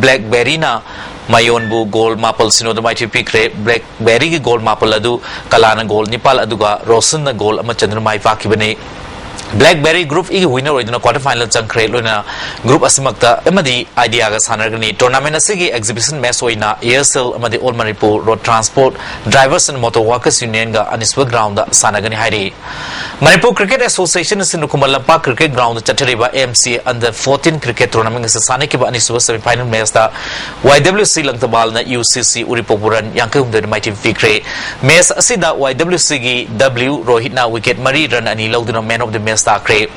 Blackberryꯅ ꯃꯌꯣꯟꯕꯨ goal ꯃꯥꯄꯜ ꯁꯤꯅꯣꯗ ꯃꯥꯏꯊꯤꯕ ꯄꯤꯈ꯭ꯔꯦ꯫ Blackberryꯒꯤ goal ꯃꯥꯄꯜ ꯑꯗꯨ ꯀꯂꯥꯅ goal ꯅꯤꯄꯥꯜ, ꯑꯗꯨꯒ ꯔꯣꯁꯟꯅ goal ꯑꯃ ꯆꯟꯗꯨꯅ ꯃꯥꯏ ꯄꯥꯛꯈꯤꯕꯅꯤ꯫ Blackberry Group Eꯒꯤ winner ꯑꯣꯏꯗꯨꯅ quarter final ꯆꯪꯈ꯭ꯔꯦ, ꯂꯣꯏꯅꯅ group ꯑꯁꯤꯃꯛꯇ ꯑꯃꯗꯤ Ideaꯒ ꯁꯥꯟꯅꯔꯒꯅꯤ꯫ Tournament ꯑꯁꯤꯒꯤ exhibition match ꯑꯣꯏꯅ Aircel ꯑꯃꯗꯤ All Manipur Road Transport Drivers and Motor Workers Unionꯒ ꯑꯅꯤꯁꯨꯕ groundꯗ ꯁꯥꯟꯅꯒꯅꯤ ꯍꯥꯏꯔꯤ꯫ ꯃꯅꯤꯄꯨꯔ Cricket Associationꯅ ꯁꯤꯟꯗꯨ ꯈꯨꯃꯟ ꯂꯝꯄꯥꯛ cricket groundꯗ ꯆꯠꯊꯔꯤꯕ M C A under fourteen cricket tournament ꯑꯁꯤ ꯁꯥꯟꯅꯈꯤꯕ ꯑꯅꯤꯁꯨꯕ semi final matchꯇ Y W C ꯂꯪꯊꯕꯥꯜꯅ U C C ꯎꯔꯤꯄꯣꯛꯄꯨ run ꯌꯥꯡꯈꯩ ꯍꯨꯝꯗꯣꯏꯗ ꯃꯥꯏꯊꯤꯕ ꯄꯤꯈ꯭ꯔꯦ꯫ Match ꯑꯁꯤꯗ Y W Cꯒꯤ W ꯔꯣꯍꯤꯠꯅ wicket ꯃꯔꯤ run ꯑꯅꯤ ꯂꯧꯗꯨꯅ man of the match ꯇꯥꯈ꯭ꯔꯦ꯫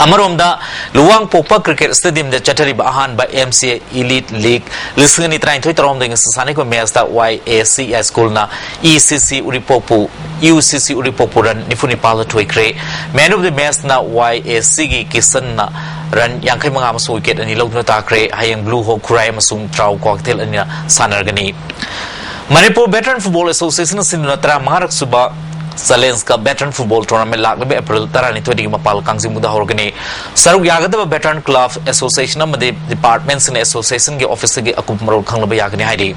ꯑꯃꯔꯣꯝꯗ ꯂꯨꯋꯥꯡꯄꯣꯛꯄ Cricket Stadiumꯗ ꯆꯠꯊꯔꯤꯕ ꯑꯍꯥꯟꯕ M C A Elite League ꯂꯤꯁꯤꯡ ꯑꯅꯤ ꯇꯔꯥꯅꯤꯊꯣꯏ ꯇꯔꯥꯍꯨꯝꯗꯣꯏ ꯉꯁꯤ ꯁꯥꯟꯅꯈꯤꯕ matchꯇ Y A C High Schoolꯅ E C C ꯎꯔꯤꯄꯣꯛꯄꯨ, U C C ꯎꯔꯤꯄꯣꯛꯄꯨ run ꯅꯤꯐꯨ ꯅꯤꯄꯥꯜꯗ ꯊꯣꯏꯈ꯭ꯔꯦ꯫ Man of the matchꯅ Y A Cꯒꯤ ꯀꯤꯁꯟꯅ run ꯌꯥꯡꯈꯩ ꯃꯉꯥ ꯑꯃꯁꯨꯡ wicket ꯑꯅꯤ ꯂꯧꯗꯨꯅ ꯇꯥꯈ꯭ꯔꯦ꯫ ꯍꯌꯦꯡ Blue Hawk ꯈꯨꯔꯥꯏ ꯑꯃꯁꯨꯡ ꯇ꯭ꯔꯥꯎ ꯀ꯭ꯋꯥꯀꯩꯊꯦꯜ ꯑꯅꯤꯅ ꯁꯥꯟꯅꯔꯒꯅꯤ꯫ ꯃꯅꯤꯄꯨꯔ Veteran Football Associationꯅ ꯁꯤꯟꯗꯨꯅ ꯇꯔꯥꯃꯉꯥꯔꯛ ꯁꯨꯕ Challenge Cup Veteran Football Tournament ꯂꯥꯛꯂꯤꯕ April ꯇꯔꯥꯅꯤꯊꯣꯏꯗꯒꯤ ꯃꯄꯥꯜ ꯀꯥꯡꯖꯤꯡꯕꯨꯡꯗ ꯍꯧꯔꯒꯅꯤ꯫ ꯁꯔꯨꯛ ꯌꯥꯒꯗꯕ veteran club, association ꯑꯃꯗꯤ departmentꯁꯤꯡꯅ associationꯒꯤ officeꯇꯒꯤ ꯑꯀꯨꯞꯄ ꯃꯔꯣꯜ ꯈꯪꯂꯕ ꯌꯥꯒꯅꯤ ꯍꯥꯏꯔꯤ꯫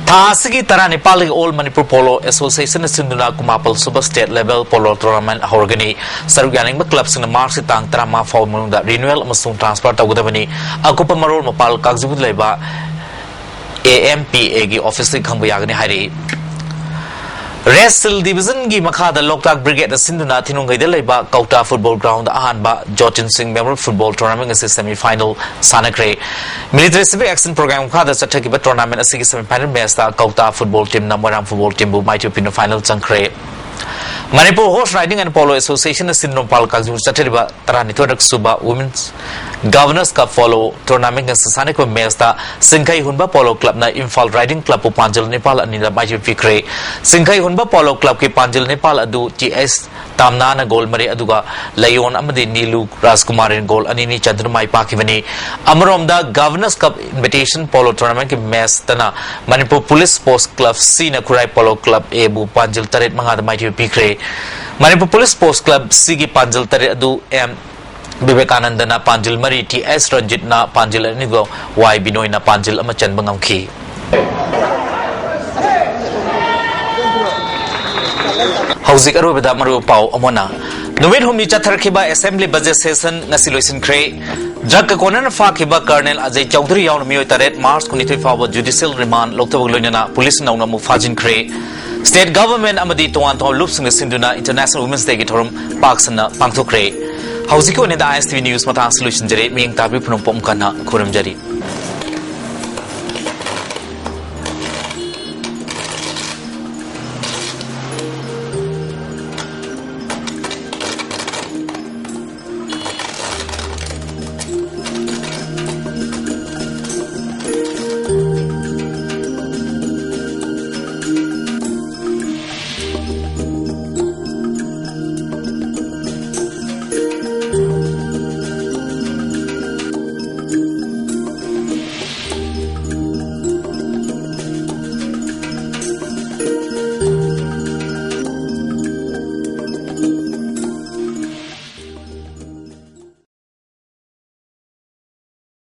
ꯊꯥ ꯑꯁꯤꯒꯤ ꯇꯔꯥꯅꯤꯄꯥꯜꯗꯒꯤ All Manipur Polo Associationꯅ ꯁꯤꯟꯗꯨꯅ ꯀꯨꯟꯃꯥꯄꯜ ꯁꯨꯕ state level polo tournament ꯍꯧꯔꯒꯅꯤ꯫ ꯁꯔꯨꯛ ꯌꯥꯅꯤꯡꯕ clubꯁꯤꯡꯅ Marchꯀꯤ ꯇꯥꯡ ꯇꯔꯥꯃꯉꯥ ꯐꯥꯎꯕ ꯃꯅꯨꯡꯗ renewal ꯑꯃꯁꯨꯡ transfer ꯇꯧꯒꯗꯕꯅꯤ꯫ ꯑꯀꯨꯞꯄ ꯃꯔꯣꯜ ꯃꯄꯥꯜ ꯀꯥꯡꯖꯤꯡꯕꯨꯡꯗ ꯂꯩꯕ A M P Aꯒꯤ officeꯇꯒꯤ ꯈꯪꯕ ꯌꯥꯒꯅꯤ ꯍꯥꯏꯔꯤ꯫ West Hill Division ꯒꯤ ꯃꯈꯥꯗ ꯂꯣꯛꯇꯥꯛ Brigade ꯅ ꯁꯤꯟꯗꯨꯅ ꯊꯤꯅꯨꯡꯒꯩꯗ ꯂꯩꯕ ꯀꯧꯇꯥ Football Ground ꯗ ꯑꯍꯥꯟꯕ ꯖꯣꯇꯤꯟ ꯁꯤꯡ Memorial Football Tournament ꯑꯁꯤ semi final ꯁꯥꯟꯅꯈ꯭ꯔꯦ꯫ Military Civic Action Program ꯃꯈꯥꯗ ꯆꯠꯊꯈꯤꯕ tournament ꯑꯁꯤꯒꯤ semi final match ꯇ ꯀꯧꯇꯥ Football Team ꯅ ꯃꯣꯏꯔꯥꯡ Football Team ꯕꯨ ꯃꯥꯏꯊꯤꯕ ꯄꯤꯗꯨꯅ final ꯆꯪꯈ꯭ꯔꯦ꯫ Manipur Horse Riding and Polo Association ꯅ ꯁꯤꯟꯗꯨꯅ ꯄꯥꯜ ꯀꯥꯡꯖꯤꯡ ꯆꯠꯊꯔꯤꯕ ꯇꯔꯥꯅꯤꯊꯣꯏꯔꯛ ꯁꯨꯕ Women's Governors Cup Polo Tournament ꯉꯁꯤ ꯁꯥꯟꯅꯈꯤꯕ match ꯇ ꯁꯤꯡꯈꯩ ꯍꯨꯟꯕ Polo Club ꯅ ꯏꯝꯐꯥꯜ Riding Club ꯄꯨ ꯄꯥꯟꯖꯜ ꯅꯤꯄꯥꯜ ꯑꯅꯤꯗ ꯃꯥꯏꯊꯤꯕ ꯄꯤꯈ꯭ꯔꯦ꯫ ꯁꯤꯡꯈꯩ ꯍꯨꯟꯕ Polo Club ꯀꯤ ꯄꯥꯟꯖꯜ ꯅꯤꯄꯥꯜ ꯑꯗꯨ ꯇꯤ ꯑꯦꯁ ꯇꯥꯝꯅꯥꯅ goal ꯃꯔꯤ, ꯑꯗꯨꯒ ꯂꯌꯣꯟ ꯑꯃꯗꯤ ꯅꯤꯂꯨ ꯔꯥꯖꯀꯨꯃꯥꯔꯤꯅ goal ꯑꯅꯤꯅꯤ ꯆꯟꯗꯨꯅ ꯃꯥꯏ ꯄꯥꯛꯈꯤꯕꯅꯤ꯫ ꯑꯃꯔꯣꯝꯗ Governors Cup Invitation Polo Tournament ꯀꯤ match ꯇꯅ Manipur Police Sports Club C ꯅ ꯈꯨꯔꯥꯏ Polo Club A ꯕꯨ ꯄꯥꯟꯖꯜ ꯇꯔꯦꯠ ꯃꯉꯥꯗ ꯃꯥꯏꯊꯤꯕ ꯄꯤꯈ꯭ꯔꯦ꯫ Manipur Police Sports Club C ꯒꯤ ꯄꯥꯟꯖꯜ ꯇꯔꯦꯠ ꯑꯗꯨ ꯑꯦꯝ ꯕꯤꯕꯦꯀꯥꯅꯟꯗꯅ ꯄꯥꯟꯖꯤꯜ ꯃꯔꯤ, ꯇꯤ ꯑꯦꯁ ꯔꯟꯖꯤꯠꯅ ꯄꯥꯟꯖꯤꯜ ꯑꯅꯤꯒ ꯋꯥꯏ ꯕꯤꯅꯣꯏꯅ ꯄꯥꯟꯖꯤꯜ ꯑꯃ ꯆꯟꯕ ꯉꯝꯈꯤ꯫ ꯍꯧꯖꯤꯛ ꯑꯔꯣꯏꯕꯗ ꯃꯔꯨꯑꯣꯏꯕ ꯄꯥꯎ ꯑꯃꯅ, ꯅꯨꯃꯤꯠ ꯍꯨꯝꯅꯤ ꯆꯠꯊꯔꯛꯈꯤꯕ Assembly Budget Session ꯉꯁꯤ ꯂꯣꯏꯁꯤꯟꯈ꯭ꯔꯦ꯫ Drug ꯀ ꯀꯣꯟꯅꯅ ꯐꯥꯈꯤꯕ Colonel ꯑꯖꯌ ꯆꯧꯙꯨꯔꯤ ꯌꯥꯎꯅ ꯃꯤꯑꯣꯏ ꯇꯔꯦꯠ March ꯀꯨꯟꯅꯤꯊꯣꯏ ꯐꯥꯎꯕ judicial remand ꯂꯧꯊꯕꯒ ꯂꯣꯏꯅꯅ police ꯅꯧꯅ ꯑꯃꯨꯛ ꯐꯥꯖꯤꯟꯈ꯭ꯔꯦ꯫ State Government ꯑꯃꯗꯤ ꯇꯣꯉꯥꯟ ꯇꯣꯉꯥꯟꯕ ꯂꯨꯞꯁꯤꯡꯅ ꯁꯤꯟꯗꯨꯅ International Women's Day ꯒꯤ ꯊꯧꯔꯝ ꯄꯥꯛ ꯁꯟꯅ ꯄꯥꯡꯊꯣꯛꯈ꯭ꯔꯦ꯫ ꯍꯧꯖꯤꯛꯀꯤ ꯑꯣꯏꯅ ISTV News ꯃꯇꯥꯡ ꯑꯁꯤ ꯂꯣꯏꯁꯤꯟꯖꯔꯦ꯫ ꯃꯤꯠꯌꯦꯡ ꯇꯥꯕꯤ ꯄꯨꯝꯅꯃꯛꯄꯨ ꯑꯃꯨꯛ ꯍꯟꯅ ꯈꯨꯔꯨꯝꯖꯔꯤ꯫